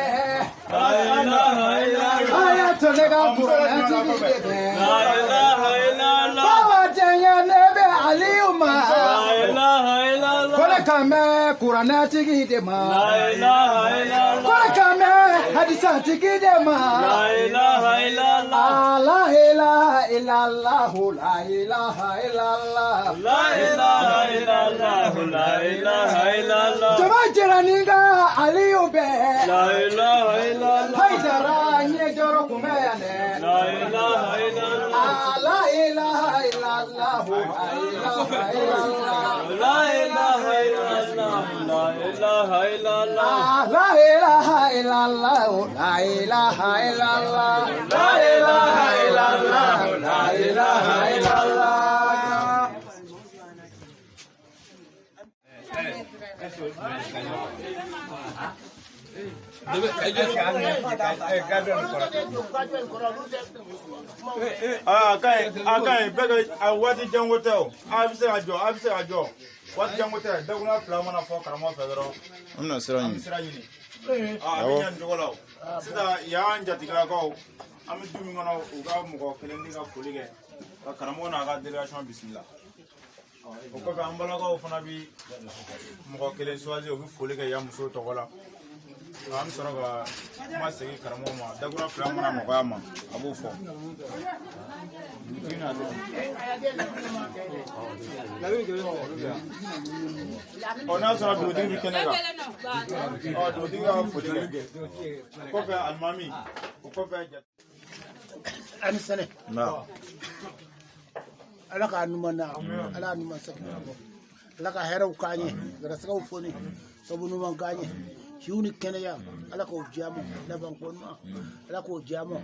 Ayatollah ka kuranɛtigi de bɛ. Bawa jɛɲɛ ne bɛ Aliyu ma. Ko ne kan bɛ kuranɛtigi de ma. Ko ne kan bɛ hadisatigi de ma. La ilaha illallah, la ilaha illallah. Jama jɛra ni ka Aliyu bɛ. Haidara n ye jɔrɔ kunbɛ yan dɛ. La ilaha illallah, la ilaha illallah. La ilaha illallah, la ilaha illallah. La ilaha illallah, la ilaha illallah. A ka ɲi bɛɛ ka a waati janko tɛ o, a bɛ se ka jɔ, a bɛ se ka jɔ, waati janko tɛ. Dakuruɲa fila mana fɔ karamɔgɔ fɛ dɔrɔn, An bɛna sira an bɛ ɲini. sira ɲini. A bɛ ɲɛ nin cogo la o. Sisan yan jatigilakaw, an bɛ du min kɔnɔ, u ka mɔgɔ kelen di ka foli kɛ ka karamɔgɔ n'a ka délégation bisimila. O kɔfɛ an balakaw fana bi mɔgɔ kelen choisir, u bɛ foli kɛ yan musow tɔgɔ la. An bɛ sɔrɔ ka kuma segin karamɔgɔ ma. Dakuruɲa fila mana nɔgɔya ma, a b'o fɔ. Dugutigi n'a den. Ɔ n'a sɔrɔ dugutigi bɛ kɛnɛ kan, ɔ dugutigi ka foli kɛ. O kɔfɛ alimami, o kɔfɛ jate. Ani sɛnɛ. Na. Ala k'a ɲuman na, Ala k'a ɲuman segin, Ala ka hɛrɛw k'an ye, garisigɛw foni, sabu ɲuman k'an ye, siw ni kɛnɛya, Ala k'o diya ma, labanko ɲuman, Ala k'o diya ma,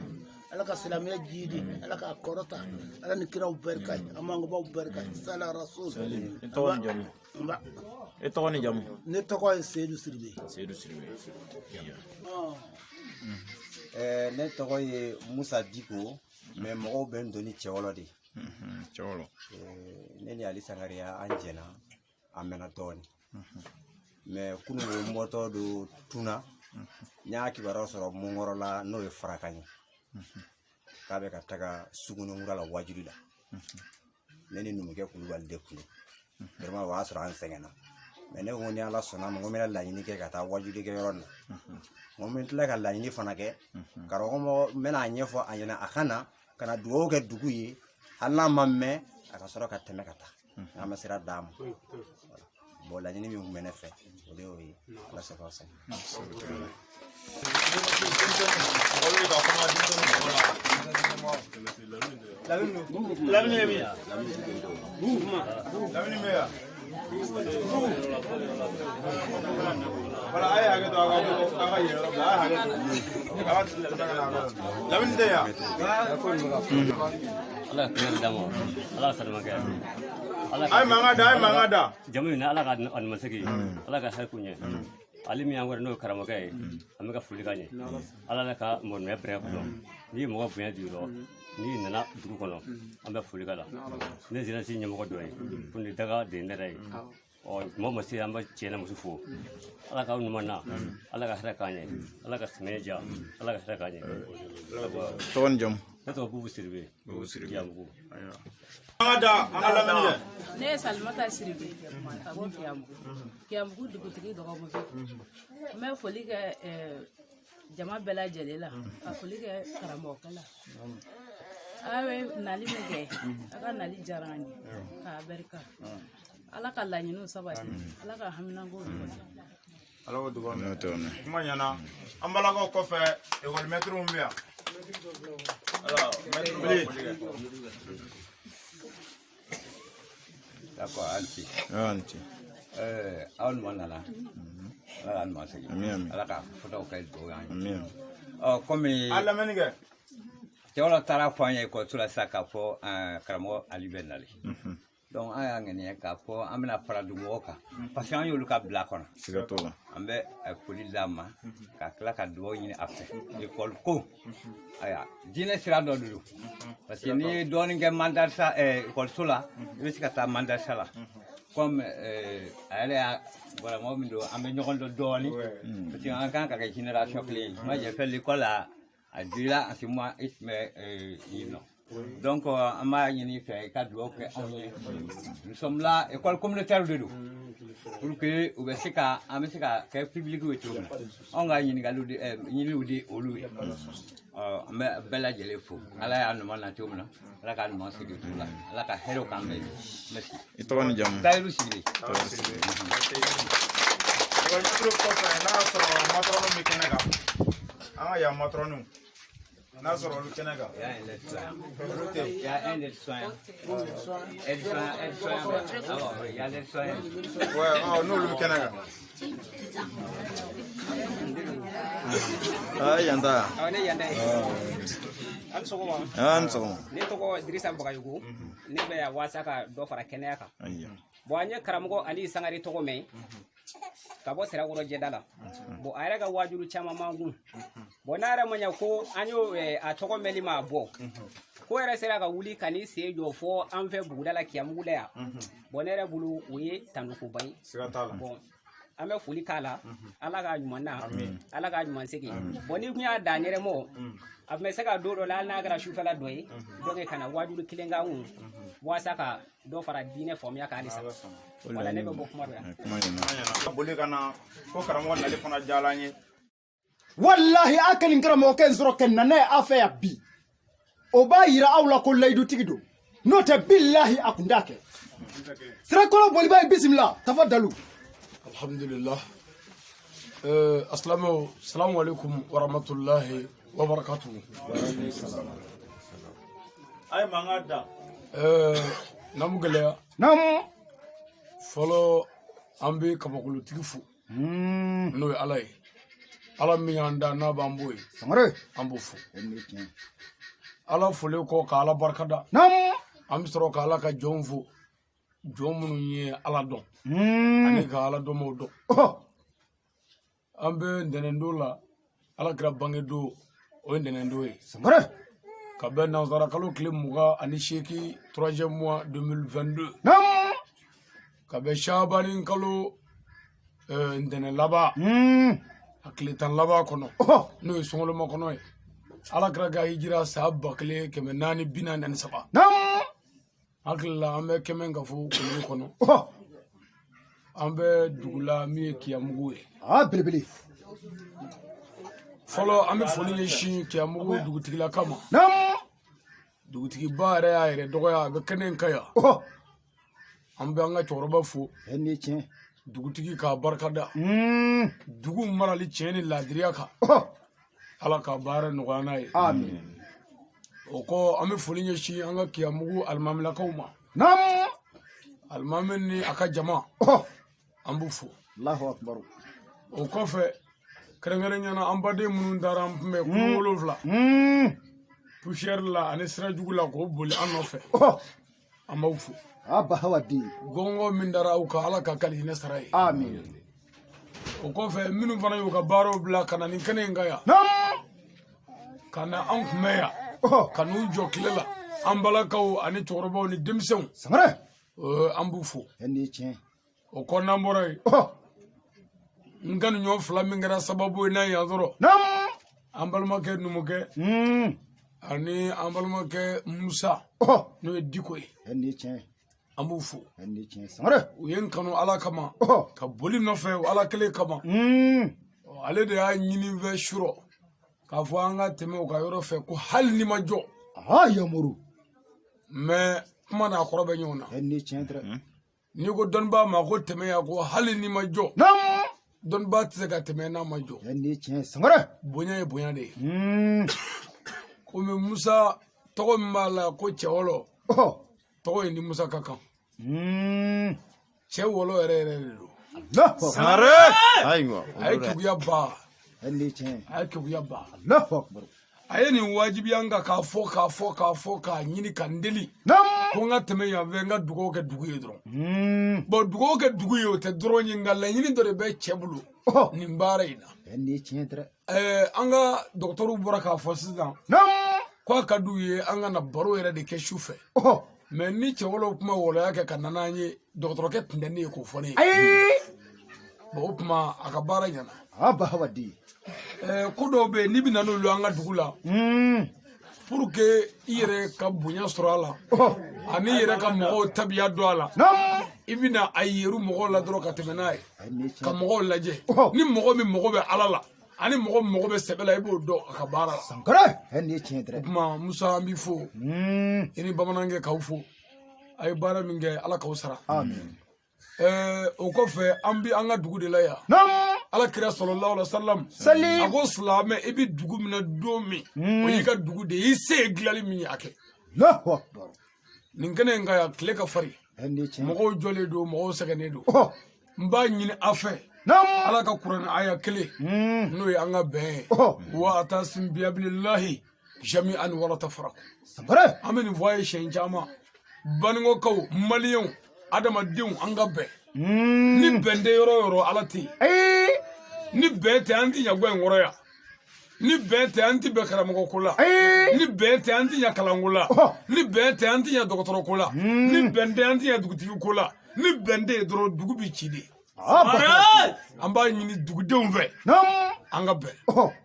Ala ka silamɛya jiidi, Ala k'a kɔrɔta, Ala ni kiraw barika, an mangobaw barika, sala rasul. I tɔgɔ ni jamu? Nba. I tɔgɔ ni jamu? Ne tɔgɔ ye Seydou Sidibe. Seydou Sidibe. Ne tɔgɔ ye Musa Diko, mais mɔgɔw bɛ n dɔn ni Cɛwɔlɔ de ye. Cɛwɔlɔ. Ne ni Ali Sangare an jɛna, a mɛnna dɔɔnin. Mais kunun n bɔtɔ don Tuna, n y'a kibaruya sɔrɔ Munkɔrɔ la, n'o ye Farakan ye. K'a bɛ ka taga Sugunɛnkura la wajuli la. Ne ni numukɛ Kulubali de kun don. Vraiment o y'a sɔrɔ an sɛgɛnna. Mais ne ko ni Ala sɔnna ma, n ko n bɛna laɲini kɛ ka taa wajuli kɛ yɔrɔ in na. N ko n bɛ tila ka laɲini fana kɛ. Karamɔgɔ n bɛna a ɲɛfɔ a ɲɛna, a ka na ka na dugawu kɛ dugu ye, hali n'a ma mɛn a ka sɔrɔ ka tɛmɛ ka taa. N'an ma sira d'a ma. Bon laɲini min tun bɛ ne fɛ, o de y'o ye. Ala sago aw sago. Mɔgɔ bɛ ka kuma denmisɛnninw tɔgɔ la. Lamini ye min ye? Lamini bɛ yan. Voilà, a ye hakɛ to, a ka bɔ, a ka yen yɔrɔ bila, a ye hakɛ to. A ka tɛmɛ ka na a ka. Lamini tɛ yan. Ala ka kɛnɛ d'a ma, Ala ka salama kɛ. A ye mankan da, a ye mankan da. Jamu in na, Ala ka a ɲuman segin, Ala ka hɛrɛ k'u ɲɛ. Ale min y'an wɛrɛ n'o ye karamɔgɔkɛ ye, an bɛ ka foli k'a ɲɛ. Ala ka mɔgɔninfin bɛrɛ kɔnɔ. N'i ye mɔgɔ bonya di yɔrɔ, n'i nana dugu kɔnɔ, an bɛ foli k'a la. Ne jeunesse ɲɛmɔgɔ dɔ ye, ko nin daga de ye ne yɛrɛ ye. Ɔ mɔgɔ ma se, an bɛ cɛ na muso fo. Ala k'aw ɲuman na, Ala ka hɛrɛ k'an ɲɛ, Ala ka samiya diya, Ala ka hɛrɛ k'an ɲɛ. Tɔgɔ ni jamu? Ne tɔgɔ Bubu Sidibe. Bubu Sidibe. Kiyamugu. An ka da, an ka lamɛnni kɛ. Ne ye Salimata Sidibe ka bɔ Kiyamugu. Kiyamugu dugutigi dɔgɔmuso. N bɛ foli kɛ jama bɛɛ lajɛlen la, ka foli kɛ karamɔgɔkɛ la. Aw ye nali min kɛ, a ka nali diyara an ye k'a barika. Ala ka laɲiniw sabati, Ala ka haminankow nɔgɔya. Ala k'o dugawu minɛ. Kuma ɲɛna. An balakaw kɔfɛ, ekɔli mɛtiriw bɛ yan. Ala, mɛtiriw bɛ foli kɛ. D'accord, a ni ce. A ni ce. Aw ɲuman nana. Ala k'a ɲuman segin. Amin, amin. Ala ka fɔtaw kɛ dugawu y'an ye. Amin. Ɔ komi A lamɛnni kɛ. Cɛwɔlɔ taara fɔ an ye ekɔliso la sisan k'a fɔ karamɔgɔ Ali bɛ nalen. Donc an y'a ŋaniya k'a fɔ an bɛna fara dugumɔgɔw kan parce que an y'olu ka bila kɔnɔ. Siga t'o la. An bɛ foli d'a ma ka tila ka dugawu ɲini a fɛ ekɔli ko. Ayiwa, diinɛ sira dɔ de don parce que n'i ye dɔɔnin kɛ madarasa ekɔliso la, i bɛ se ka taa madarasa la. Comme a yɛrɛ y'a bɔra mɔgɔ min don, an bɛ ɲɔgɔn dɔn dɔɔnin parce que an kan ka kɛ génération kelen ye. Moi, j'ai fait l'école à Dula en ce moment, i tun bɛ yen nɔ. Donc an b'a ɲini i fɛ i ka dugawu kɛ anw ye. Nous sommes là, école communautaire de don pour que u bɛ se ka an bɛ se ka kɛ public ye cogo min na. Anw ka ɲininkaliw de ɲininiw de olu ye. Ɔ, an bɛ bɛɛ lajɛlen fo. Ala y'a ɲuman na cogo min na, Ala k'a ɲuman segin cogo la. Ala ka hɛrɛw k'an bɛɛ ye. Merci. I tɔgɔ ni jamu? Tayiru Sidibe. Ekɔli mɛtiriw kɔfɛ, n'a y'a sɔrɔ matɔrɔniw bɛ kɛnɛ kan, an ka yan matɔrɔniw, n'a sɔrɔ olu kɛnɛ kan. Il y a un aide-soignant. Olu tɛ yen. Il y a un aide-soignant. Aide-soignant, aide-soignant. Ah bon, oui, il y a l'aide-soignant. Ouais, ɔ, n'olu bɛ kɛnɛ kan. Aa, yan ta. Awɔ, ne yan ta ye. A ni sɔgɔma. Aa, ni sɔgɔma. Ne tɔgɔ Dirisa Bagayogo. Ne bɛ yan walasa ka dɔ fara kɛnɛya kan. Ayiwa. Bon, an ye karamɔgɔ Ali Sangare tɔgɔ mɛn ka bɔ Sirakɔrɔ jɛda la. Bon, a yɛrɛ ka waajulu caman b'an kun. Bon, n'a yɛrɛ ma ɲɛ ko an y'o a tɔgɔ mɛnli ma bɔ, ko yɛrɛ sera ka wuli ka n'i sen jɔ fɔ an fɛ buguda la Kiyamugu la yan. Bon, ne yɛrɛ bolo o ye tanukoba ye. Siga t'a la. Bon, an bɛ foli k'a la. Ala k'a ɲuman na, Ala k'a ɲuman segin. Bon, n'i kun y'a dan yɛrɛ mɔ, a tun bɛ se ka don dɔ la, hali n'a kɛra sufɛla dɔ ye, donc ka na waajulu kelen k'an kun walasa ka dɔ fara diinɛ faamuya kan halisa. Wala, ne bɛ bɔ kuma dɔ yan. Kuma ɲɛna. Boli ka na ko karamɔgɔ nali fana diyara an ye. Walahi, a kɛ nin karamɔgɔkɛ in sɔrɔ ka na n'a ye aw fɛ yan bi, o b'a yira aw la ko layidutigi don. N'o tɛ, bilahi, a kun t'a kɛ. Sirakɔrɔ boliba ye, bisimila, tafadalu. Alhamdulillah. Asilamaw, salamu alaikum warahmatullahi wabarakatuhu. A ye mankan da. Namu gɛlɛya. Namu. Fɔlɔ, an bɛ kabakolotigi fo, n'o ye Ala ye, Ala min y'an da n'a b'an bɔ yen. Sangare. An b'o fo. Ala folen kɔ, ka Ala barikada. Namu. An bɛ sɔrɔ ka Ala ka jɔnw fo, jɔn minnu ye Ala dɔn ani ka Ala dɔnbaw dɔn. An bɛ ntɛnɛndon la, Ala kira bangedon, o ye ntɛnɛndon ye. Sangare. Ka bɛn nansara kalo tile 28, troisième mois 2022. Namu. Ka bɛn sabani kalo ntɛnɛn laban, a tile 10 laban kɔnɔ, n'o ye sunkalo kɔnɔ ye. Ala kira ka hijira san 1443. Namu. Hakili la, an bɛ kɛmɛ ka fɔ komini kɔnɔ. An bɛ dugu la min ye Kiyamugu ye. Aa, belebele. Fɔlɔ, an bɛ foli ɲɛsin Kiyamugu dugutigilaka ma. Namu. Dugutigiba yɛrɛ y'a yɛrɛ dɔgɔya, a bɛ kɛnɛ in kan yan. An bɛ an ka cɛkɔrɔba fo. Nin ye tiɲɛ. Dugutigi k'a barikada. Dugu marali tiɲɛ ni laadiriya kan. Ala ka baara nɔgɔya n'a ye. Amin. O kɔ, an bɛ foli ɲɛsin an ka Kiyamugu alimamilakaw ma. Namu. Alimami ni a ka jama, an b'u fo. Allahu akbar. O kɔfɛ, kɛrɛnkɛrɛnnenya la, an baden minnu taara an kunbɛn kulu 7 poussière la ani sira jugu la k'o boli an nɔfɛ, an b'aw fo. A bahawa den. Gɔngɔn min dara aw kan, Ala ka kali hinɛ sara ye. Amin. O kɔfɛ, minnu fana y'u ka baaraw bila ka na nin kɛnɛ in kan yan, ka na an kunbɛn yan, ka n'u jɔ tile la, an balakaw ani cɛkɔrɔbaw ni denmisɛnw. Sangare. An b'u fo. Nin ye tiɲɛ. O kɔ, n'an bɔra yen, n kanuɲɔgɔn fila min kɛra sababu ye n'a ye yan sɔrɔ, an balimakɛ numukɛ ani an balimakɛ Musa, n'o ye Diko ye. Nin ye tiɲɛ. An b'u fo. Nin ye tiɲɛ. Sangare. U ye n kanu Ala kama, ka boli nɔfɛ o Ala kelen kama. Ale de y'a ɲini n fɛ surɔ k'a fɔ an ka tɛmɛ u ka yɔrɔ fɛ, ko hali ni ma jɔ. Aa, yamuru. Mɛ kuma n'a kɔrɔ bɛ ɲɔgɔn na. Nin ye tiɲɛ dɛ. N'i ko dɔnnibaa ma ko tɛmɛ yan, ko hali ni ma jɔ, dɔnnibaa tɛ se ka tɛmɛ n'a ma jɔ. Nin ye tiɲɛ. Sangare. Bonya ye bonya de ye. Komi Musa tɔgɔ min b'a la ko Cɛwɔlɔ, tɔgɔ in ni Musa ka kan. Cɛ wɔlɔ yɛrɛ yɛrɛ de don. Sangare. Ayiwa. A ye keguya ba. Nin ye tiɲɛ. A ye keguya ba. Allahu akbar. A ye nin wajibiya n kan k'a fɔ, k'a fɔ, k'a fɔ, k'a ɲini ka n deli. Ko n ka tɛmɛ yan fɛ, n ka dugawu kɛ dugu ye dɔrɔn. Bon, dugawu kɛ dugu ye, o tɛ dɔrɔn ye, nka laɲini dɔ de bɛ cɛ bolo nin baara in na. Nin ye tiɲɛ dɛ. An ka dɔgɔtɔrɔw bɔra k'a fɔ sisan ko a ka d'u ye an ka na baro yɛrɛ de kɛ su fɛ. Mais ni cɛwɔlɔw kuma wɔlɔya kɛ ka na n'an ye, dɔgɔtɔrɔkɛ tun tɛ ne ye k'o fɔ ne ye. Bon, o tuma a ka baara ɲɛna. Ko dɔw bɛ yen, n'i bɛ na n'olu ye an ka dugu la, pour que i yɛrɛ ka bonya sɔrɔ a la ani i yɛrɛ ka mɔgɔw tabiya dɔn a la, i bɛna a yeru mɔgɔw la dɔrɔn ka tɛmɛ n'a ye, ka mɔgɔw lajɛ. Ni mɔgɔ min mago bɛ Ala la ani mɔgɔ min mago bɛ sɛbɛ la, i b'o dɔn a ka baara la. Sankara, nin ye tiɲɛ dɛ. O tuma Musa, an b'i fo, i ni bamanankɛ k'aw fo. A ye baara min kɛ, Ala k'aw sara. O kɔfɛ, an bi an ka dugu de la yan. Ala kira sallallahu alaihi wasallam a ko silamɛ, i bɛ dugu min na don min, o y'i ka dugu de ye, i se ye dilanli min ye, a kɛ. Nin kɛnɛ in kan yan, tile ka farin, mɔgɔw jɔlen don, mɔgɔw sɛgɛnnen don. N b'a ɲini a fɛ, Ala ka kuranɛ aya kelen, n'o ye an ka bɛn ye: wa atasim bihablillahi jami'an wala tafaraqu. An bɛ nin fɔ a ye siɲɛ caman, Banikɔkaw, maliyɛnw, adamadenw, an ka bɛn. Ni bɛn tɛ yɔrɔ o yɔrɔ, Ala tɛ yen. Ni bɛn tɛ, an tɛ ɲɛ gwa in kɔrɔ yan. Ni bɛn tɛ, an tɛ bɛn karamɔgɔ ko la. Ni bɛn tɛ, an tɛ ɲɛ kalanko la. Ni bɛn tɛ, an tɛ ɲɛ dɔgɔtɔrɔ ko la. Ni bɛn tɛ, an tɛ ɲɛ dugutigi ko la. Ni bɛn tɛ yen dɔrɔn, dugu bɛ ci de. An b'a ɲini dugudenw fɛ, an ka bɛn,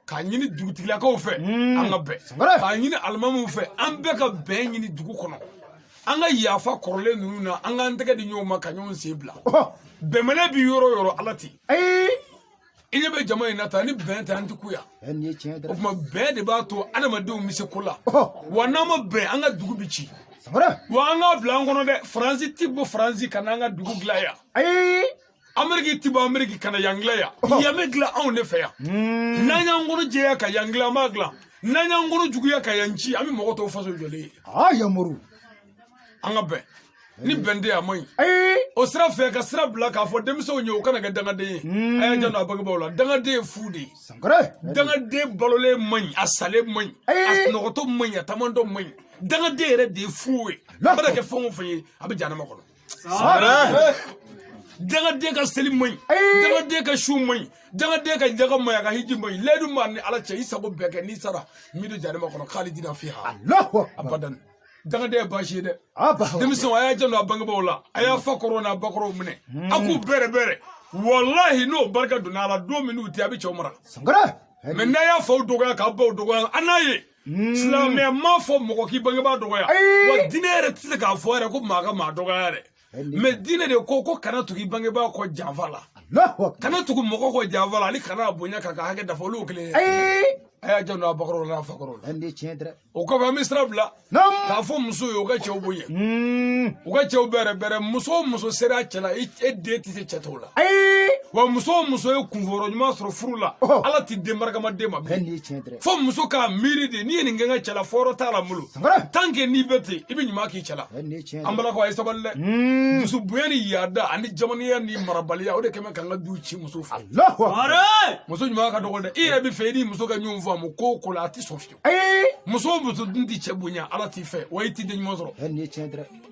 k'a ɲini dugutigilakaw fɛ, an ka bɛn, k'a ɲini alimamiw fɛ, an bɛɛ ka bɛn ɲini dugu kɔnɔ. An ka yafa kɔrɔlen ninnu na, an k'an tɛgɛ di ɲɔgɔn ma ka ɲɔgɔn sen bila. Bɛnbaliya bi yɔrɔ o yɔrɔ, Ala tɛ. I ɲɛ bɛ jama in na tan, ni bɛn tɛ, an tɛ ku yan. O tuma bɛn de b'a to adamadenw bɛ se ko la. Wa n'an ma bɛn, an ka dugu bɛ ci. Wa an k'a bila an kɔnɔ dɛ, Faransi ti bɔ Faransi ka n'an ka dugu dilan yan, Ameriki ti bɔ Ameriki ka na yan dilan yan. Yan bɛ dilan anw de fɛ yan. N'an y'an kɔnɔ jɛya ka yan dilan, an b'a dilan. N'an y'an kɔnɔ juguya ka yan ci, an bɛ mɔgɔ tɔw faso jɔlen ye. An ka bɛn. Ni bɛn tɛ, a man ɲi. O sira fɛ, ka sira bila k'a fɔ denmisɛnw ye, u kana kɛ dangaden ye. A y'a janto a bangebaaw la. Dangaden ye fu de ye. Dangaden balolen man ɲi, a salen man ɲi, a sunɔgɔtɔ man ɲi, a taamantɔ man ɲi. Dangaden yɛrɛ de ye fu ye. A mana kɛ fɛn o fɛn ye, a bɛ jahanama kɔnɔ. Dangaden ka seli man ɲi, dangaden ka su man ɲi, dangaden ka jaga man ɲi, a ka hiji man ɲi. Layidu b'a ni Ala cɛ, i sago bɛɛ kɛ, n'i sara n b'i don jahanama kɔnɔ, khalidina fiha abadan. Dangaden ye baasi ye dɛ. Denmisɛnw, a y'a janto a bangebaaw la, a y'a fa kɔrɔw n'a ba kɔrɔw minɛ, a k'u bɛrɛ bɛrɛ. Walahi, n'o barika donna a la, don min n'u tɛ, a bɛ cɛw mara. Mais n'a y'a faw dɔgɔya k'a baw dɔgɔya, an n'a ye silamɛya m'a fɔ mɔgɔ k'i bangebaa dɔgɔya. Wa diinɛ yɛrɛ tɛ se k'a fɔ yɛrɛ ko maa ka maa dɔgɔya yɛrɛ. Mais diinɛ de ko ko kana tugu i bangebaa kɔ janfa la, kana tugu mɔgɔ kɔ janfa la, ani kana bonya k'a ka hakɛ dafa, olu kelen ye. A y'a janto a bakɔrɔw la n'a fakɔrɔw la. O kɔfɛ, an bɛ sira bila k'a fɔ musow ye, u ka cɛw bonya, u ka cɛw bɛrɛ bɛrɛ. Muso o muso sera a cɛ la, e den tɛ se cɛ tɔw la. Wa muso o muso ye kunfɔlɔ ɲuman sɔrɔ furu la, Ala tɛ den barikama den ma bilen. Fo muso k'a miiri de, n'i ye nin kɛ n ka cɛ la, fɔyɔrɔ t'a la n bolo. Tant que n'i bɛ ten, i bɛ ɲuman k'i cɛ la. An balakaw, a ye sabali dɛ. Dusu bonya ni yaada ani jamanaya ni marabaliya, o de kɛmɛ k'an ka du ci muso fɛ. Muso ɲuman ka dɔgɔ dɛ. I yɛrɛ bɛ fɛ i ni muso ka ɲɔgɔn faamu ko o ko la, a tɛ sɔn fiyewu. Muso o muso dun tɛ cɛ bonya, Ala t'i fɛ, wa i tɛ den ɲuman sɔrɔ.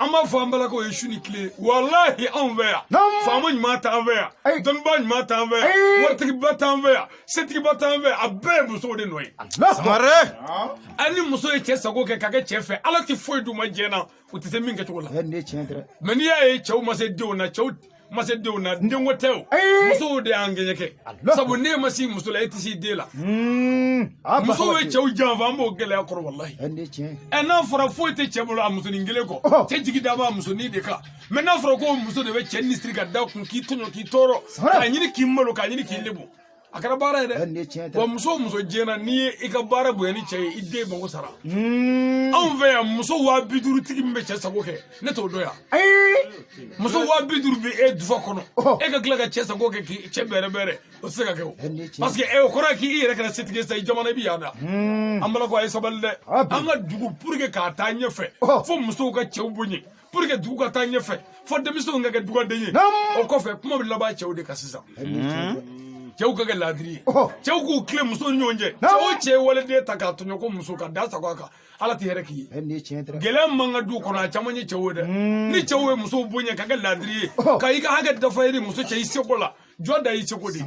An b'a fɔ an balakaw ye su ni tile, walahi, anw fɛ yan, faama ɲuman t'an fɛ yan, dɔnnibaa ɲuman t'an fɛ yan, waritigiba t'an fɛ yan, setigiba t'an fɛ yan, a bɛɛ ye musow de nɔ ye. Hali ni muso ye cɛ sago kɛ ka kɛ cɛ fɛ, Ala tɛ foyi d'u ma diɲɛ na u tɛ se min kɛcogo la. Mais n'i y'a ye cɛw ma se denw na, cɛw ma se denw na, denko tɛ o, musow de y'an gɛɲɛ kɛ. Sabu n'e ma se muso la, e tɛ se den la. Musow ye cɛw janfa, an b'o gɛlɛya kɔrɔ, walahi. Ɛ, n'a fɔra foyi tɛ cɛ bolo a musonin kelen kɔ, cɛ jigi da b'a musonin de kan. Mais n'a fɔra ko muso de bɛ cɛ nisiri ka da kun, k'i tɔɲɔ, k'i tɔɔrɔ, k'a ɲini k'i malo, k'a ɲini k'i lebu, a kɛra baara ye dɛ. Wa muso o muso diɲɛ na, n'i ye i ka baara bonya ni cɛ ye, i den mago sara. Anw fɛ yan, muso 50 000 tigi min bɛ cɛ sago kɛ, ne t'o dɔn yan. Muso 50 000 bɛ e dufa kɔnɔ, e ka tila ka cɛ sago kɛ, k'i cɛ bɛrɛ bɛrɛ, o tɛ se ka kɛ o. Parce que o kɔrɔ ye k'i yɛrɛ kɛra setigi ye sisan, i jamana i bɛ yan da. An balakaw, a ye sabali dɛ. An ka dugu, pour que k'a taa ɲɛfɛ, fo musow ka cɛw bonya. Pour que dugu ka taa ɲɛfɛ, fo denmisɛnw ka kɛ dugaden ye. O kɔfɛ, kuma bɛ laban cɛw de kan sisan. Cɛw ka kɛ laadiri ye, cɛw k'u tilen musow ni ɲɔgɔn cɛ. Cɛ o cɛ ye waliden ta k'a tɔɲɔ ko muso ka da sago a kan, Ala tɛ hɛrɛ k'i ye. Gɛlɛya man ka du kɔnɔ, a caman ye cɛw ye dɛ. Ni cɛw ye musow bonya ka kɛ laadiri ye, ka i ka hakɛ dafa i ni muso cɛ i seko la, jɔ da i seko de ye.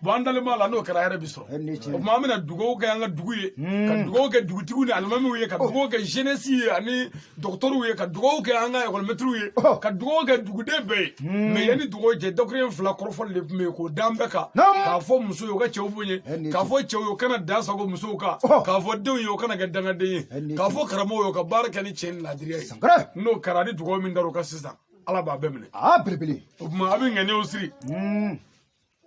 Bon, an dalen b'a la n'o kɛra hɛrɛ bi sɔrɔ. O tuma an bɛna dugawu kɛ an ka dugu ye, ka dugawu kɛ dugutigiw ni alimamiw ye, ka dugawu kɛ jeunesse ye ani dɔgɔtɔrɔw ye, ka dugawu kɛ an ka ekɔlimɛtiriw ye, ka dugawu kɛ duguden bɛɛ ye. Mais yanni dugawu cɛ, dakuruɲɛ fila kɔrɔfɔli de tun bɛ yen k'o d'an bɛɛ kan, k'a fɔ muso ye u ka cɛw bonya, k'a fɔ cɛw ye u kana dan sago musow kan, k'a fɔ denw ye u kana kɛ dangaden ye, k'a fɔ karamɔgɔw ye u ka baara kɛ ni tiɲɛ ni laadiriya ye. N'o kɛra, ni dugawu min dar'o kan sisan, Ala b'a bɛɛ minɛ. Belebele. O tuma a bɛ ŋaniyaw siri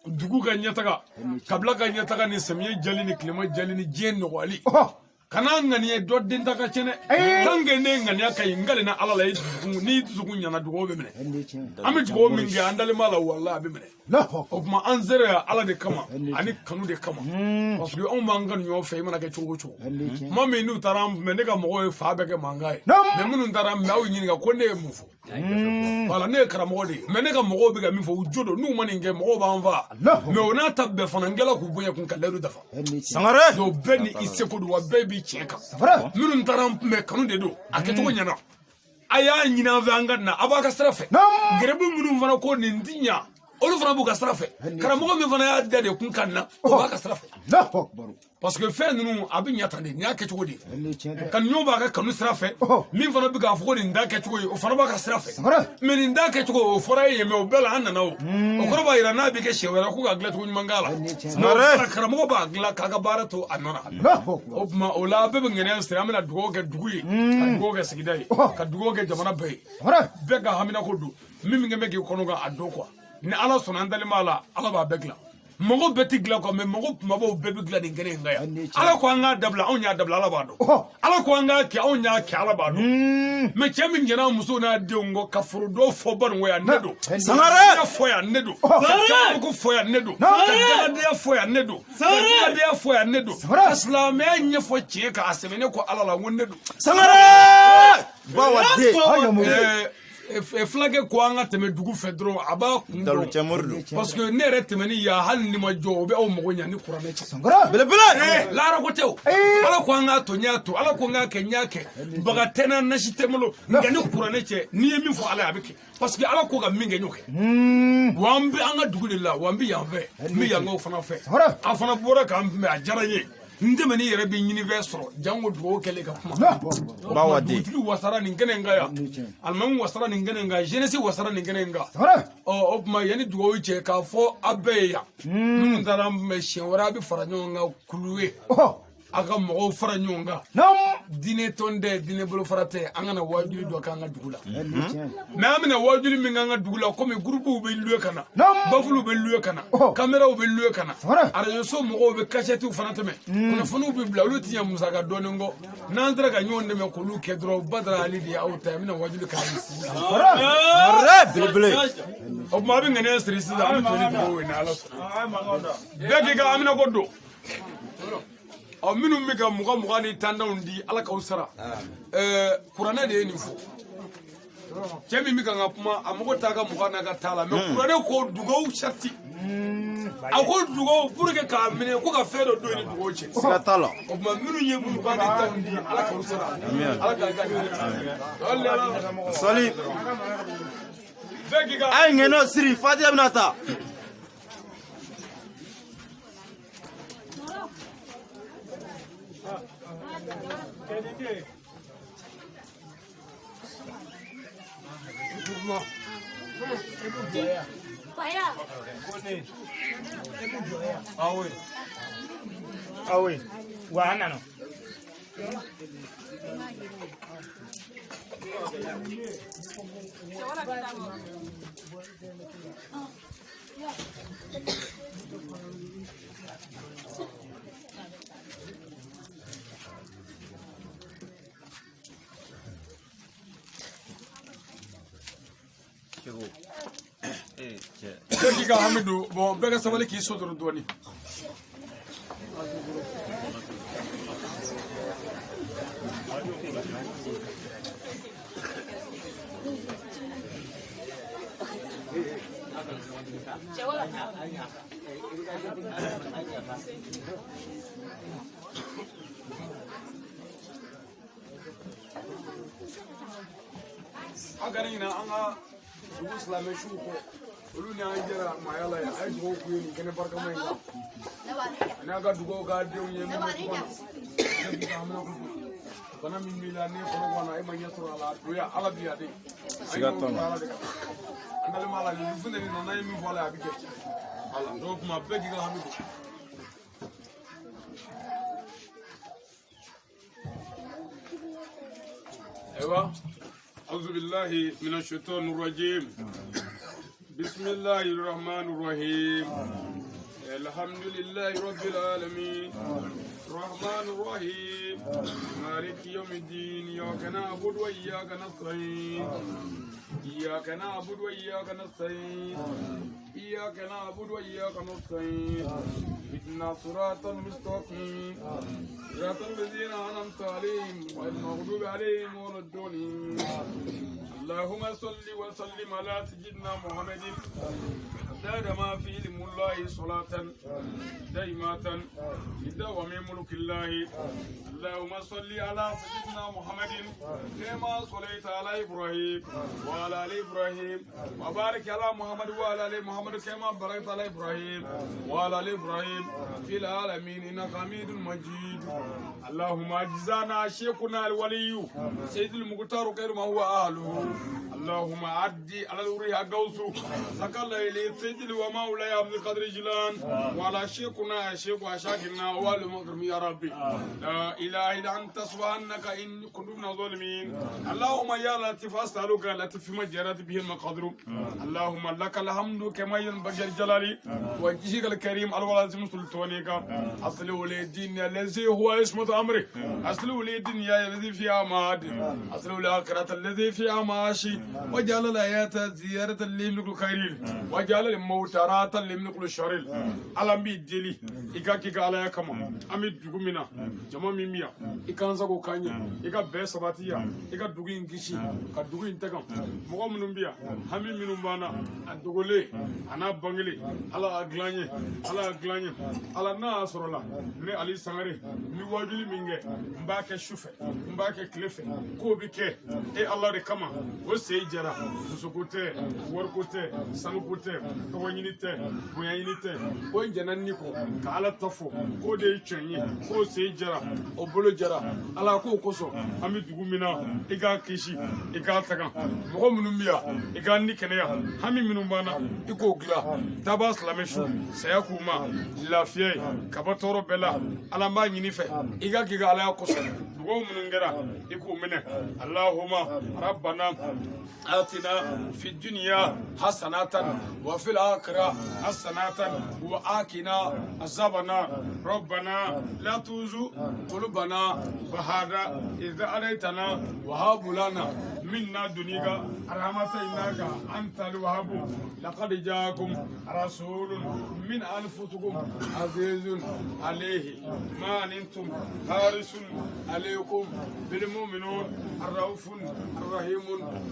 dugu ka ɲɛtaga, kabila ka ɲɛtaga, ni samiyɛ jali ni tilema jali ni diɲɛ nɔgɔyali. Kana ŋaniya dɔ den ta ka tiɲɛ dɛ. Tant que ne ŋaniya ka ɲi, n kalenna Ala la, i dusukun n'i dusukun ɲɛna, dugawu bɛ minɛ. An bɛ dugawu min kɛ, an dalen b'a la, walahi a bɛ minɛ. O tuma an sera yan Ala de kama ani kanu de kama, parce que anw b'an kanu ɲɔgɔn fɛ. I mana kɛ cogo o cogo, tuma min n'u taara an kunbɛn, ne ka mɔgɔw ye fa bɛɛ kɛ mankan ye, mais minnu taara an kunbɛn, aw ɲininka ko ne ye mun fɔ. Voilà, ne ye karamɔgɔ de ye, mais ne ka mɔgɔw bɛ ka min fɔ, u jo don. N'u ma nin kɛ, mɔgɔw b'an faga. Mais o n'a ta bɛɛ fana, n kɛla k'u bonya kun ka layidu dafa. Sangare. Donc bɛɛ ni i seko don, wa bɛɛ b'i tiɲɛ kan. Minnu taara an kunbɛn, kanu de don, a kɛcogo ɲɛna. A y'a ɲini an fɛ, an ka na, a b'a ka sira fɛ. Gɛrɛbu minnu fana ko nin ti ɲa, olu fana b'u ka sira fɛ. Karamɔgɔ min fana y'a da de kun ka na, o b'a ka sira fɛ. Parce que fɛn ninnu a bɛ ɲa tan de, nin y'a kɛcogo de ye. Kanu b'a ka kanu sira fɛ, min fana bɛ k'a fɔ ko nin t'a kɛcogo ye, o fana b'a ka sira fɛ. Mais nin t'a kɛcogo, o fɔra e ye, mais o bɛɛ la an nana o. O kɔrɔ b'a jira n'a bɛ kɛ siɲɛ wɛrɛ ko k'a dilan cogo ɲuman k'a la. Karamɔgɔ b'a dilan k'a ka baara to a nɔ na. O tuma o la bɛɛ bɛ ŋaniya siri, an bɛna dugawu kɛ dugu ye, ka dugawu kɛ sigida ye, ka dugawu kɛ jamana bɛɛ ye. Bɛɛ ka haminako don, min bɛ k'i kɔnɔ kan a dɔn quoi. Ni Ala sɔnna, an dalen b'a la, Ala b'a bɛɛ dilan. Mɔgɔ bɛɛ ti dilan quoi, mais mɔgɔ kumabaw bɛɛ bɛ dilan nin kɛnɛ in kan yan. Ala ko an k'a dabila, anw y'a dabila, Ala b'a dɔn. Ala ko an k'a kɛ, anw y'a kɛ, Ala b'a dɔn. Mais cɛ min jɛn'a muso n'a denw kɔ ka foro dɔw fɔ Banikɔ yan, ne don. Sangare. Fɔ yan, ne don. Ka karamɔgɔ fɔ yan, ne don. Ka dangadenya fɔ yan, ne don. Ka dangadenya fɔ yan, ne don. Ka silamɛya ɲɛfɔ tiɲɛ kan, a sɛbɛnnen ko Ala la, n ko ne don. Sangare. Bawa den. Fulakɛ ko an ka tɛmɛ dugu fɛ dɔrɔn, a b'a kun dɔn. Parce que ne yɛrɛ tɛmɛni yan, hali ni ma jɔ, o bɛ aw mago ɲa ni kuranɛ cɛ. Belebele. Lahara ko tɛ o. Ala ko an k'a to, n y'a to. Ala ko n k'a kɛ, n y'a kɛ. Baga tɛ n na, nasi tɛ n bolo. Nka ni kuranɛ cɛ, n'i ye min fɔ Ala ye, a bɛ kɛ. Parce que Ala ko ka min kɛ, n y'o kɛ. Wa an bɛ an ka dugu de la, wa n bɛ yan fɛ, n bɛ yankaw fana fɛ. A fana bɔra k'an kunbɛn, a diyara n ye. N tɛmɛn'i yɛrɛ bɛ ɲinifɛn sɔrɔ, janko dugawu kɛlen ka kuma. Dugutigi wasara nin kɛnɛ in kan yan, alimami wasara nin kɛnɛ in kan, jeunesse wasara nin kɛnɛ in kan. Ɔ o tuma yanni dugawu cɛ, k'a fɔ aw bɛɛ ye yan, minnu taara an kunbɛn, siɲɛ wɛrɛ a bɛ fara ɲɔgɔn kan kulu ye, a ka mɔgɔw fara ɲɔgɔn kan. Diinɛ tɔn tɛ, diinɛ bolofara tɛ, an kana wajuli dɔ k'an ka dugu la. Mais an bɛna wajuli min k'an ka dugu la, komi gurupuw bɛ luwe ka na, bafuliw bɛ luwe ka na, kameraw bɛ luwe ka na, arajoso mɔgɔw bɛ kasɛtiw fana tɛmɛ, kunnafoniw bɛ bila, olu ti ɲɛ musaka dɔɔnin kɔ. N'an sera ka ɲɔgɔn dɛmɛ k'olu kɛ dɔrɔn, Badara Ali de ye aw ta ye, an bɛna wajuli k'an dugu la. Belebele. O tuma a bɛ ŋaniya siri sisan, an bɛ to ni dugawu ye ni Ala sɔnna. Bɛɛ k'i ka haminako don. Ɔ minnu bɛ ka mugan mugan ni tantanw di, Ala k'aw sara. Kuranɛ de ye nin fɔ. Cɛ min bɛ ka n ka kuma, a mago t'a ka mugan n'a ka taa la, mais kuranɛ ko dugawu sarati. A ko dugawu pour que k'a minɛ ko ka fɛn dɔ don i ni dugawu cɛ. Siga t'a la. O tuma minnu ye mugan ni tanw di, Ala k'aw sara. Ala k'a ka Sɔli. Bɛɛ k'i ka. A ye ŋɛnɛ siri, Fatiya bɛna ta. Ah oui. Wa nana. Bɛɛ k'i ka hami don, bon bɛɛ ka sabali k'i sotoro dɔɔnin. An kana ɲinɛ an ka dugu silamɛ suw kɔ, olu ni an jɛra maaya la yan. A ye dugawu k'u ye nin kɛnɛ barikama in kan, ani a ka dugawu k'a denw ye min bɛ kuma na ne b'i ka hamina kojugu. Bana min b'i la, n'e kɔnɔ bɔ a la, e ma ɲɛ sɔrɔ a la, a don ya Ala bi yan de. Siga t'o la. Ala de kan an dalen b'a la, nin funteni na, n'an ye min fɔ ala ye, a bɛ kɛ. Wala donc kuma bɛɛ k'i ka hami don. أيوة، أعوذ بالله من الشيطان الرجيم، بسم الله الرحمن الرحيم، الحمد لله رب العالمين، الرحمن الرحيم، مالك يوم الدين، إياك نعبد وإياك نستعين، إياك نعبد وإياك نستعين، إياك نعبد وإياك نستعين، اهدنا الصراط المستقيم، صراط الذين أنعمت عليهم غير المغضوب عليهم ولا الضالين. اللهم صل وسلم على سيدنا محمد زاد ما في علم الله صلاة دائمة بدوام ملك الله. اللهم صل على سيدنا محمد كما صليت على إبراهيم وعلى آل إبراهيم، وبارك على محمد وعلى آل محمد كما باركت على إبراهيم وعلى آل إبراهيم في العالمين إنك حميد مجيد. اللهم أجزانا شيخنا الولي سيد المختار خير ما هو أهله. اللهم عدي على الوريها قوسه سكال إلي سيد ومولاي عبد القادر جيلان وعلى شيخنا الشيخ وشاكرنا والمكرم يا ربي. لا إله إلا أنت سبحانك إن كنت من الظالمين. اللهم يا لطيف أسألك لطيف ما جرت به المقادير. اللهم لك الحمد كما ينبغي لجلال وجهك الكريم الوالد سلطانك. أصل ولي الدين الذي هو عصمة أمري، أصل ولي الدنيا الذي فيها معاد، أصل الآخرة الذي فيها معاشي، وجعل الحياة زيارة لملك الخير، وجعل الموت راحة لملك الشر. Ala b'i deli i ka k'i ka alaya kama, an bɛ dugu min na, jama min bɛ yan, i k'an sago k'an ɲɛ, i ka bɛn sabati yan, i ka dugu in kisi, ka dugu in tɛgɛ mɔgɔ minnu bɛ yan, hami minnu b'an na, a dogolen a n'a bangelen, Ala y'a dilan ye, Ala y'a dilan ye. Ala n'a y'a sɔrɔ la ne Ali Sangare n bɛ wajuli min kɛ, n b'a kɛ su fɛ, n b'a kɛ tile fɛ, k'o bɛ kɛ e Ala de kama. O sen jɛra, musoko tɛ, wariko tɛ, sanuko tɛ, tɔgɔ ɲini tɛ, bonya ɲini tɛ, ko n jɛnna ni kɔ ka Ala ta fɔ k'o de ye tiɲɛ ye, k'o sen jɛra, o bolo jɛra. Ala k'o kosɔn an bɛ dugu min na, i k'a kisi, i k'a taga mɔgɔ minnu bɛ yan, i k'a ni kɛnɛya, hami minnu b'an na, i k'o dilan. Taaba silamɛ su saya k'u ma lafiya ye ka bɔ tɔɔrɔ bɛɛ la. Ala b'a ɲini fɛ i ka k'i ka alaya kosɔn, dugawu minnu kɛra i k'u minɛ. Allahumma rabbana آتنا في الدنيا حسنة وفي الآخرة حسنة وآتنا عذاب النار. ربنا لا تزغ قلوبنا بعد إذ هديتنا وهب لنا من لدنك رحمة إنك أنت الوهاب. لقد جاءكم رسول من أنفسكم عزيز عليه ما عنتم حريص عليكم بالمؤمنون الرؤوف الرحيم.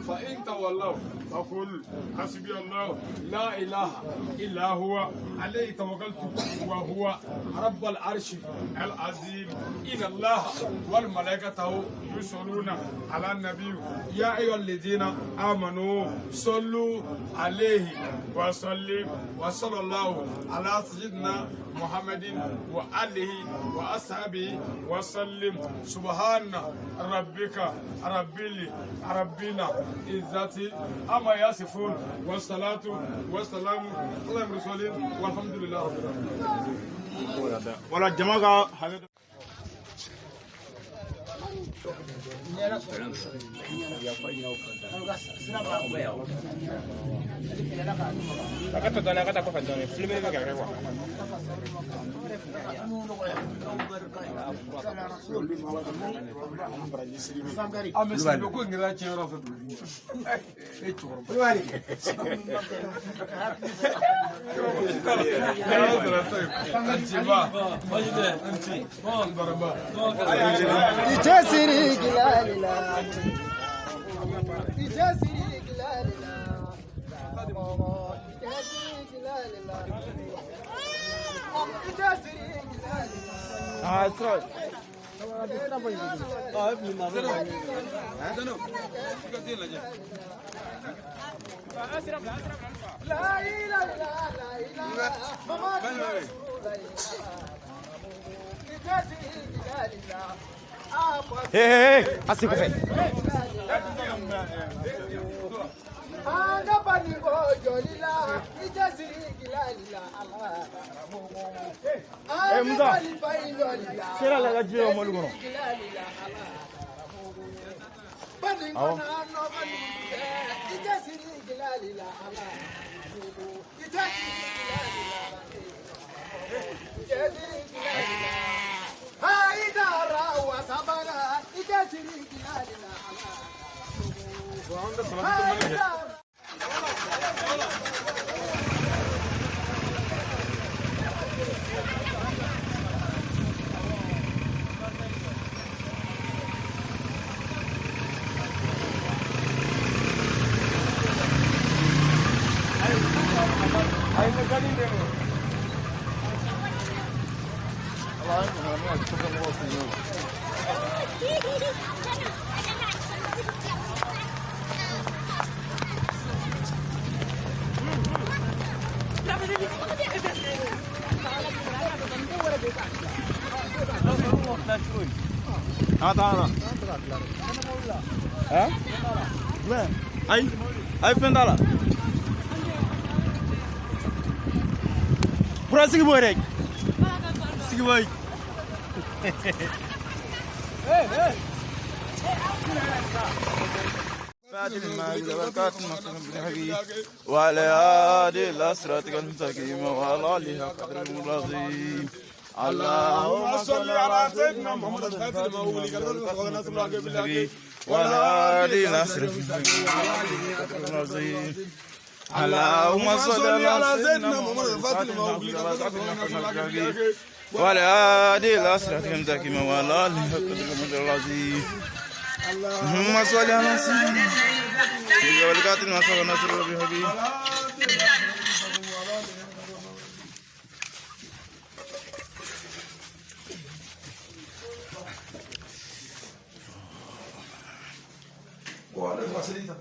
فإن تولوا فقل حسبي الله لا إله إلا هو عليه توكلت وهو رب العرش العظيم. إن الله والملائكة يصلون على النبي يا أيها الذين آمنوا صلوا عليه وسلم، وصلى الله على سيدنا محمد وآله وأصحابه وسلم. سبحان ربك ربنا عزة أما يصفون، والصلاة والسلام على المرسلين، والحمد لله رب العالمين. Wala jama ka hakɛ. A ka to dɔɔnin, a ka taa kɔfɛ dɔɔnin, filime bɛ ka kɛ kuwa. An bɛ sigi ko in kɛra tiɲɛ yɔrɔ fɛ tuguni. E cɛkɔrɔba. Ah, sira. Hey, hey, hey, asi kɔfɛ. Eh Musa, sera la ka ji ye mɔbili kɔnɔ. Awɔ. Ayi, ayi fɛn t'a la. Bura sigi bɔ yɛrɛ. Sigi bɔ yen. وعلى آله إلى صراطك المستقيم وعلى آله قدر العظيم. اللهم صل على سيدنا محمد الفاتح لما أغلق وعلى آله إلى صراطك المستقيم العظيم. اللهم صل على سيدنا محمد الفاتح لما أغلق وعلى آله إلى صراطك المستقيم وعلى آله قدر العظيم. اللهم صل على سيدنا محمد.